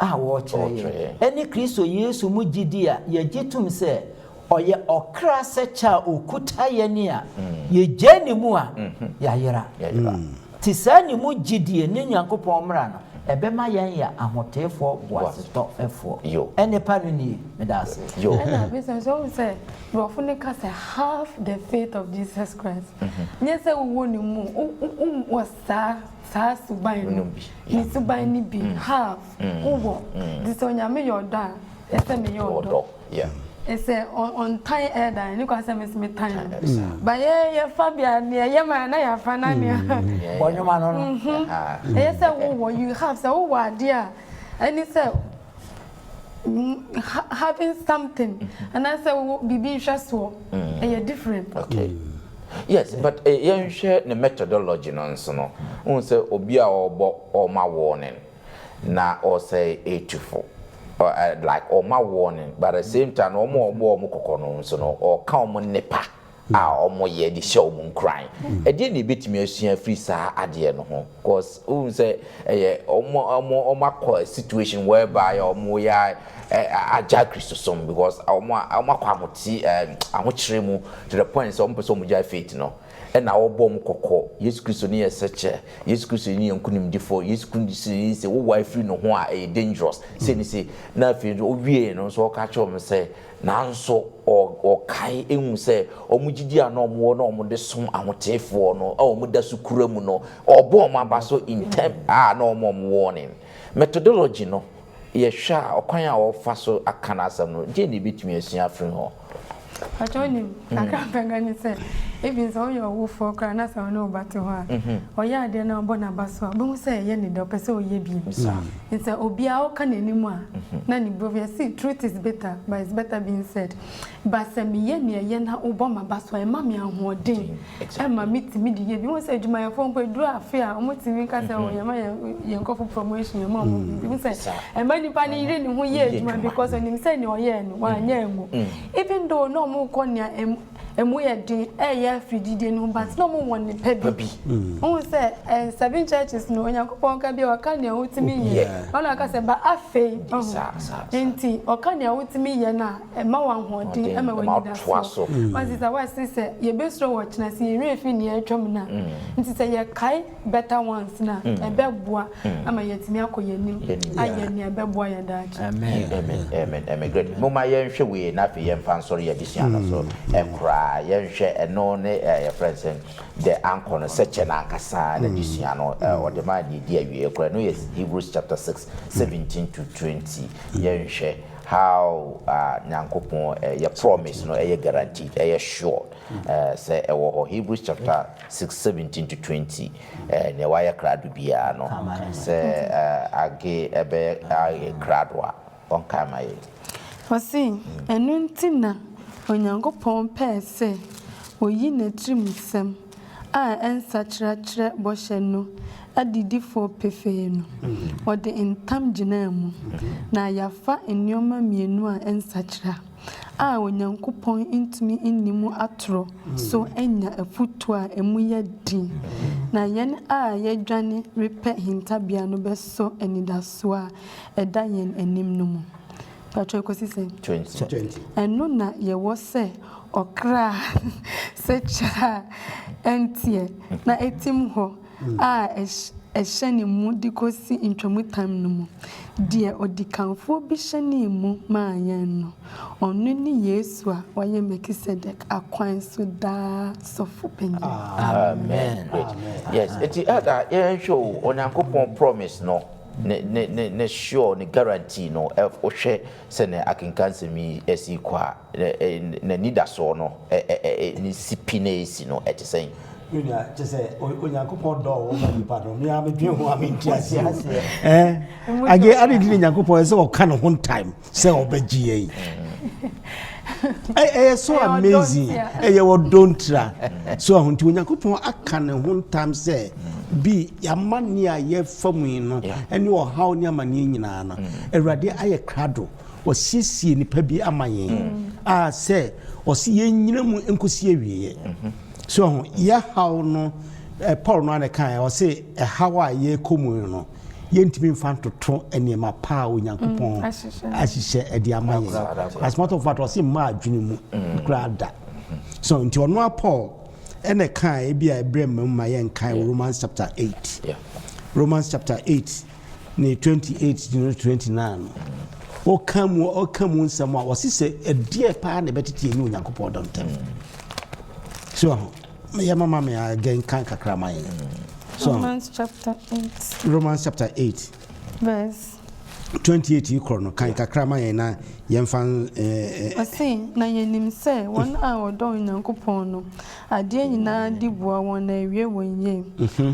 a wɔrekyerɛ yɛn, ɛne Kristo Yesu mu gyidi a yɛgye tom sɛ ɔyɛ ɔkra sɛkyɛ a ɔkuta yɛn a yɛgyae ne mu a, yɛayera. Nti saa ne mu gyidie ne Nyankopɔn mmara no, ɛbɛma yɛn yɛ ahoteefoɔ boasetɔfoɔ. Ɛnne pa no nie. Meda ase. Ɛna afei sɛ nso wohu sɛ borɔfo no ka sɛ have the faith of Jesus Christ. Nyɛ sɛ wowɔ ne mu, wowɔ saa saa suban no, ne suban no bi, have, wowɔ. Nti sɛ Onyame yɛ ɔdɔ a, ɛsɛ sɛ meyɛ ɔdɔ. Sɛ ɔntan ɛda a, ɛne kwan sɛ me nso metan no. But yɛ yɛfa bi a, nea ɛyɛ ma yɛn na yɛafa na nea. Bɔ nnwom ano no. Ɛyɛ sɛ wowɔ, you have, sɛ wowɔ adeɛ a, ɛne sɛ having something anaasɛ wowɔ biribi nhwɛsoɔ, ɛyɛ different. Okay. Yes, but yɛnhwɛ ne methodology no nso no. Wohu sɛ obi a ɔrebɔ ɔrema warning na ɔresɛe etufo. Like ɔma warning but at the same time no wɔn a ɔbɔ wɔn kɔkɔ no nso no ɔka wɔn nnepa a wɔyɛ de hyɛ wɔn nkuran. Ɛdeɛn na yɛbɛtumi asua afiri saa adeɛ no ho? Cause wohu sɛ ɛyɛ wɔn wɔn wɔn akɔ a situation whereby wɔn yɛ agya Kristosom because wɔn wɔn akɔ ahote ahokyere mu to the point sɛ wɔn pɛ sɛ wɔn gyae faith no. Ɛna ɔbɔ wɔn kɔkɔ, Yesu Kristo ne yɛ sɛkyɛ, Yesu Kristo ne yɛ nkunimdifoɔ, Yesu Kristo ne sɛ wowae firi ne ho a ɛyɛ dangerous, sei ne sei. Na afei nso ɔwiee no nso ɔka kyerɛ wɔn sɛ, nanso ɔkae hu sɛ wɔn gyidie a na wɔwɔ na wɔde som ahoteefoɔ no a wɔda so kura mu no, ɔrebɔ wɔn aba so in term a na wɔma wɔn warning. Methodology no, yɛhwɛ a, ɔkwan a ɔrefa so aka n'asɛm no, deɛn na yɛbɛtumi asua afiri hɔ? Pakyɛ wonim kakra mɛka ne sɛ even sɛ woyɛ ɔwofoɔ koraa na sɛ wo ne wo ba te hɔ a ɔyɛ adeɛ na wobɔ n'aba so a wobɛhu sɛ ɛyɛ ne dɛ ɔpɛ sɛ ɔyɛ bio. Nti sɛ obiara woka n'anim a na ne bo afu. Yɛse truth is bitter but it's better being said. But sɛ meyɛ nea ɛyɛ na wobɔ m'aba so a ɛma me ahoɔden ɛma metumi de yɛ bi. Wohu sɛ adwumayɛfoɔ mpo ɛduru afe a wɔtumi ka sɛ oh yɛma yɛn nkurɔfo promotion yɛma wɔn biribi. Wohu sɛ ɛma nipa no yere ne ho yɛ adwuma because ɔnim sɛ nea ɔyɛɛ no wanyɛ angu. Even though na wɔrekɔ nea ɛmu yɛ den ɛreyɛ afiri gyidie no ho but na wɔwɔ nnepa bi. Wohu sɛ seven churches no Onyankopɔn ka bi a ɔka nea wotumi yɛ. Ɔna ɔka sɛ ba afei. Nti ɔka nea wotumi yɛ no a Ɛma wo ahoɔden, ɛma wo anidasoɔ. Ɔse sɛ wase sɛ yɛbɛsuro wɔ kyena sɛ yɛn werɛ fi nea atwam no a. Nti sɛ yɛkae better ones no a, ɛbɛboa ama yɛatumi akɔ yɛn anim ayɛ nea ɛbɛboa yɛn daakye. Amen amen amen great momma yɛnhwɛ wei na afei yɛmfa nsɔre yɛn adesua no so koraa yɛnhwɛ ɛno ne yɛfrɛ no sɛn the anchor no sɛkyɛ no ankasa n'adesua no ɔde maa deɛ ɛdi awieɛ koraa ɛno yɛ Hebrews chapter 6 17 to 20 yɛnhwɛ How a Nyankopɔn yɛ promise no ɛyɛ guaranteed, ɛyɛ sure sɛ ɛwɔ hɔ. Hebrews chapter 6 17 to 20 nea wayɛ krado biara no sɛ age ɛbɛyɛ ayɛ krado a ɔnkae ma yɛn. Ɔse, Ɛno nti na Onyankopɔn pɛɛ sɛ oyi n'atirimsɛm a ɛnsakyera kyerɛ bɔhyɛ no adidifoɔ pefee no, ɔde ntam gyinaa mu, na yɛafa nneɛma mmienu a ɛnsakyera a Onyankopɔn ntumi nni mu atorɔ so anya afotuo a emu yɛ den, na yɛn a yɛadwane repɛ hintabea no bɛsɔ anidasoɔ a ɛda yɛn anim no mu. Patro ekosi sɛn? 20. 20. Ɛno na yɛwɔ sɛ ɔkra sɛkyɛ a ɛnteɛ na ɛtim hɔ a ɛhyɛne mu de kɔsi ntwamutam no mu. Deɛ odikanfoɔ bi hyɛnee mu maa yɛn no, ɔno ne Yesu a wayɛ Melkisedek akwan so daa sɔfo panyin. Amen. Great. Yes. Eti elder, yɛnhwɛ o, Onyankopɔn promise no, ne sure, ne guarantee no, wohwɛ sɛnea akenkansɛm yi asi kɔ a, n'anidasoɔ no, ɛ ɛ ɛ ne si pi na esi no, ɛte sɛn? Menua, kyɛ sɛ Onyankopɔn dɔ a ɔwɔ ma nipa no, mea medwen ho a mente aseɛ. Ɛɛ agye ade di ne Nyankopɔn sɛ ɔka ne ho ntam sɛ ɔbɛgye yɛn. Ɛyɛ so amazing, ɛyɛ ɔdɔ ntira so ahu. Nti Onyankopɔn aka ne ho ntam sɛ bi amanneɛ a yɛfa mu yi no ɛne ɔhaw ne amanneɛ nyinaa no, Awurade ayɛ krado, wɔsiesie nipa bi ama yɛn a sɛ ɔsi yɛn nyina mu nkosi awieɛ. So ahu, yɛhaw no, Paul no ana kan ɔse ɛhaw a yɛkɔ mu no, yɛntumi mfa ntoto nneɛma pa a Onyankopɔn ahyehyɛ ɛde ama yɛn. As a matter of fact, ɔse mma adwene mu koraa da so. Nti ɔno a Paul ɛna kan ebi a ɛbrɛ mma mu ma yɛn kan Romans chapter 8. Romans chapter 8 ne 28 to 29 no, ɔka mu nsɛm a wɔsi sɛ ɛdeɛ paa na ɛbɛtete ɛne Onyankopɔn dɔ ntam so yɛ mama mi agɛn kan kakra ma yɛn so. Romans chapter 8. Romans chapter 8. Verse 28 yi korɔ no, kan kakra ma yɛn na yɛmfa. Ɔse, na yɛnim sɛ wɔn a wɔdɔ Onyankopɔn no, adeɛ nyinaa di boa wɔn na awie wɔn yie,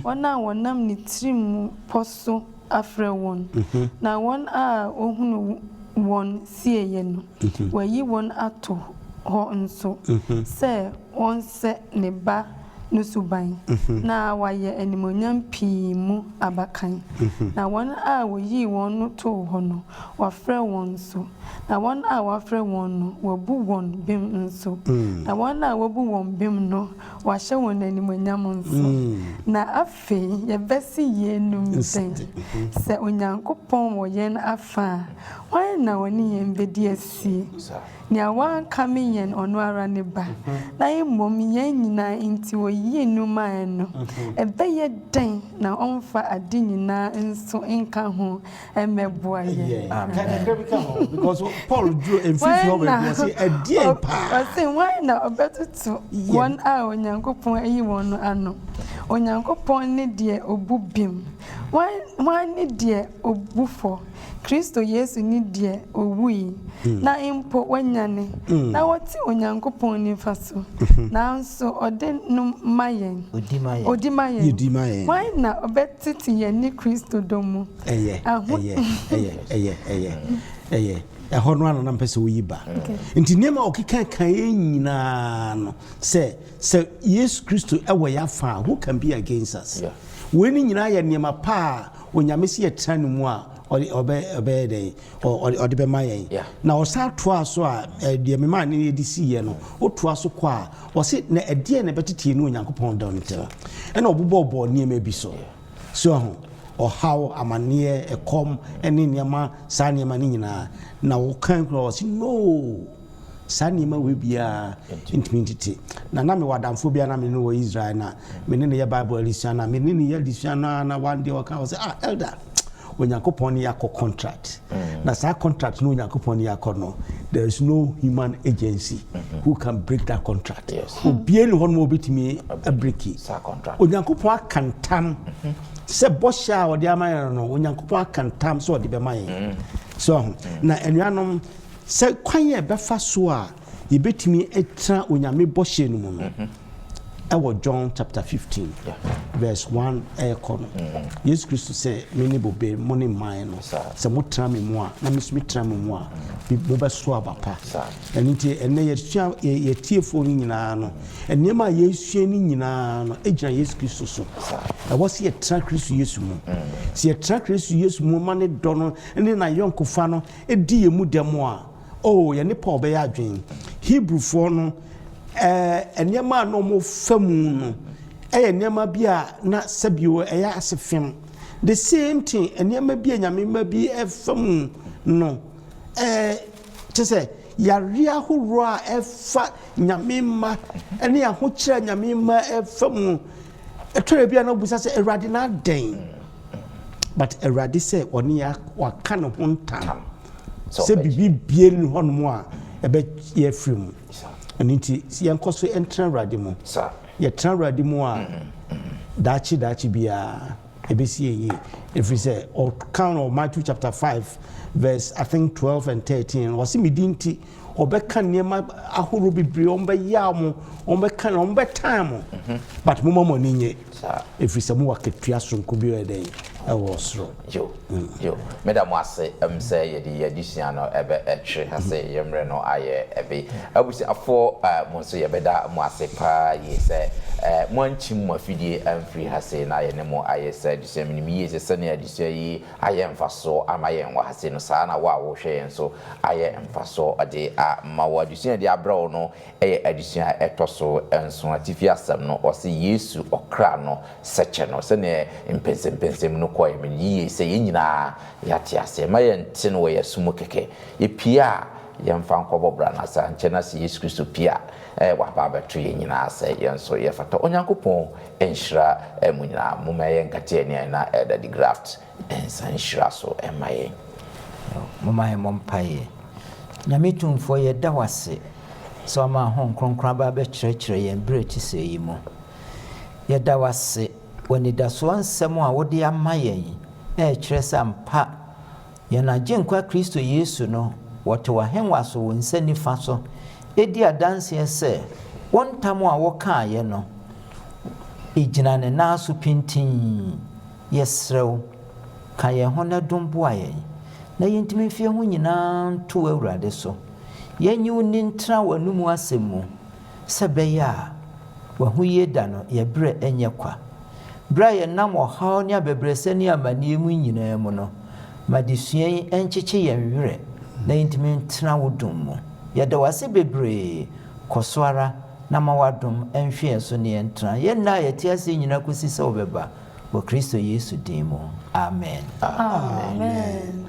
wɔn a wɔnam ne tirim pɔ so afrɛ wɔn. Na wɔn a ohunu wɔn sieeɛ no, wayi wɔn ato hɔ nso sɛ wɔnsɛ ne ba no suban na wayɛ animonyam pii mu abakan. Na wɔn a wɔyii wɔn no too hɔ no, wɔafrɛ wɔn nso, na wɔn a wɔafrɛ wɔn no, wɔabu wɔn bem nso, na wɔn a wɔbu wɔn bem no, wɔahyɛ wɔn animonyam nso. Na afei yɛbɛsi yeinom dɛn? Sɛ Onyankopɔn wɔ yɛn afa a, hwan na wɔne yɛn bɛdi asie? Nea wankame yɛn ɔno ara ne ba, na mmom yɛn nyinaa nti oyii no maa no, ɛbɛyɛ dɛn na ɔmfa ade nyinaa nso nka ho mmɛboa yɛn? Kakra bi ka ho, because Paul duro mfimfini hɔ baabi, ɔse ɛdeɛn paa? Ɔse, hwan na ɔbɛtoto wɔn a Onyankopɔn ayi wɔn no ano? Onyankopɔn ne deɛ obu bem. Hwan ne deɛ obu fɔ? Kristo Yesu ne deɛ owui, na mpo wanyane, na wɔte Onyankopɔn nifa so, nanso ɔde no ma yɛn. Odi ma yɛn. Odi ma yɛn. Yɛdi ma yɛn. Hwan na ɔbɛtete yɛn ne Kristo dɔ mu? Ɛyɛ ɛyɛ ɛyɛ ɛyɛ ɛyɛ ɛyɛ ɛhɔ no ana na mpɛ sɛ woyi ba. Nti nneɛma a ɔkeka ka yɛn nyinaa no, sɛ Yesu Kristo ɛwɔ yɛ afa a, who can be against us? Wei ne nyinaa yɛ nneɛma pa a Onyame sɛ yɛtena ne mu a, ɔde ɔbɛ ɔbɛyɛ dɛn, ɔde bɛma yɛn. Na ɔsan toa so a, deɛ mema ne yɛde siiɛ no, wotoa so kɔ a, ɔse na ɛdeɛ na ɛbɛtete yɛn ne Onyankopɔn dɔ no ntam? Ɛna ɔbobɔbɔ nneɛma bi so so ɛho ɔhaw, amanneɛ, ɛkɔm ne nneɛma, saa nneɛma no nyinaa na wɔkan kora. Ɔse no, saa nneɛma wei biara ntumi ntete. Na mewɔ adamfoɔ bi a na me ne wɔ Israel, na me ne no yɛ Bible adesua, na me ne no yɛ adesua no a, na one day ɔka wɔ sɛ, "Ah, elder, Onyankopɔn ne yɛakɔ contract, na saa contract no Onyankopɔn ne yɛakɔ no, there is no human agency who can break that contract." Obiara ni hɔ nom a obɛtumi abreak. Saa contract. Onyankopɔn aka ntam sɛ bɔhyɛ a ɔde ama yɛn no, Onyankopɔn aka ntam sɛ ɔde bɛma yɛn so ho. Na anuanom, sɛ kwan yɛ ɛbɛfa so a yɛbɛtumi atena Onyame bɔhyɛ no mu no, ɛwɔ John chapter 15 verse 1 ɛrekɔ no, Yesu Kristo sɛ, "Me ne bobe, mo ne mman no. Sɛ motena me mu a, na me nso metena mo mu a, mobɛso aba pa." Ɛno nti ɛnnɛ yɛsua, yɛtiefoɔ no nyinaa no, nneɛma a yɛsua no nyinaa no gyina Yesu Kristo so. Ɛwɔ sɛ yɛtena Kristo Yesu mu. Sɛ yɛtena Kristo Yesu mu ma ne dɔ no ne n'ayɔnkofa no di yɛn mu dɛm a, oh, yɛne Paul bɛyɛ adwene. Hebrewfoɔ no, nneɛma a na wɔfa mu no ɛyɛ nneɛma bi a na sɛbio ɛyɛ ase fam. The same thing, nneɛma bi a Nyame mma bi ɛfa mu no, ɛɛ. Kyerɛ sɛ, yareɛ ahoroɔ a ɛfa Nyame mma ne ahokyerɛ a Nyame mma ɛfa mu. Ɛtɔ da bi a na wobisa sɛ, Awurade na adɛn? But Awurade sɛ ɔne yɛ waka ne ho ntam sɛ biribi biara nni hɔnom a ɛbɛyɛ afiri mu. Ɛno nti yɛnkɔ so ntena Awurade mu. Yɛtena Awurade mu a, daakye daakye biara ɛbɛsi yɛn yie. Ɛfiri sɛ ɔka no wɔ Matthew chapter 5 verse I think 12 and 13, ɔse me din nti wɔbɛka nneɛma ahorow bebree, wɔbɛyaw mo, wɔbɛka na wɔbɛtan mo. But momma mo ani nye, ɛfiri sɛ mowɔ akatua soronko bi ɔyɛ dɛn ɛwɔ soro. Yo, yo, meda mo ase ɛm sɛ yɛde yɛn adesua no ɛbɛ ɛtwere ha sɛ yɛn mmerɛ no ayɛ ɛbe. Abusuafoɔ eh, mo nso yɛbɛda mo ase paa yie sɛ eh, mo ankyim mo afidie amfiri ha sei na yɛne mo ayɛ saa adesua. Menim yie sɛ sɛnea adesua yi ayɛ mfasoɔ ama yɛn wɔ ha sei no, saa ara na wo a worehwɛ yɛn nso ayɛ mfasoɔ de ama wo. Adesua a yɛde abrɛ wo no yɛ adesua a ɛtɔ so nson. Atifi asɛm no, ɔse Yesu ɔkra no sɛkyɛ no. Sɛdeɛ mpɛnsɛmpɛnsɛm no kɔeɛ no, yiye sɛ yɛn nyinaa yɛate aseɛ. Mma yɛnte no wɔ yɛn aso mu kɛkɛ. Yɛpue a, yɛmfa nkɔbɔ bra no ase. Ankyɛ na sɛ Yesu Kristo pue a, waba abɛto yɛn nyinaa sɛ yɛn nso yɛfata. Onyankopɔn nhyira mo nyinaa. Momma yɛnkate yɛn ani na Elder de Graft nsa nhyira so mma yɛn. Momma yɛmmɔ mpaeɛ. Nyame Tumfoɔ, yɛda wo ase sɛ woama Honhom Kronkron aba abɛkyerɛkyerɛ yɛn berɛ te sɛɛ yi mu. Yɛda wo ase wɔ anidasoɔ nsɛm a wode ama yɛn a ɛkyerɛ sɛ ampa Yɛn Agyenkwa Kristo Yesu no, wɔte w'ahengua so wo nsa nifa so di adanseɛ sɛ wo ntam a wokaeɛ no, ɛgyina ne nan so pintinn. Yɛsrɛ wo, ka yɛn ho na dom boa yɛn, na yɛntumi mfi yɛn ho nyinaa nto w'Awurade so. Yɛnnye wo nni ntena w'anomu asɛm mu, sɛ ɛbɛyɛ a w'ahoyie da no yɛn berɛ nyɛ kwa. Berɛ a yɛnam ɔhaw ne abɛbrɛsɛ ne amaneɛ mu nyinaa mu no, ma adesua yi nkyekye yɛn werɛ na yɛntumi ntena wo dom mu. Yɛda wo ase bebree. Kɔ so ara na ma w'adom nhwe yɛn so ne yɛn ntena yɛn nna a yɛte aseɛ nyinaa kɔsi sɛ wobɛba, wɔ Kristo Yesu din mu, amen. Amen.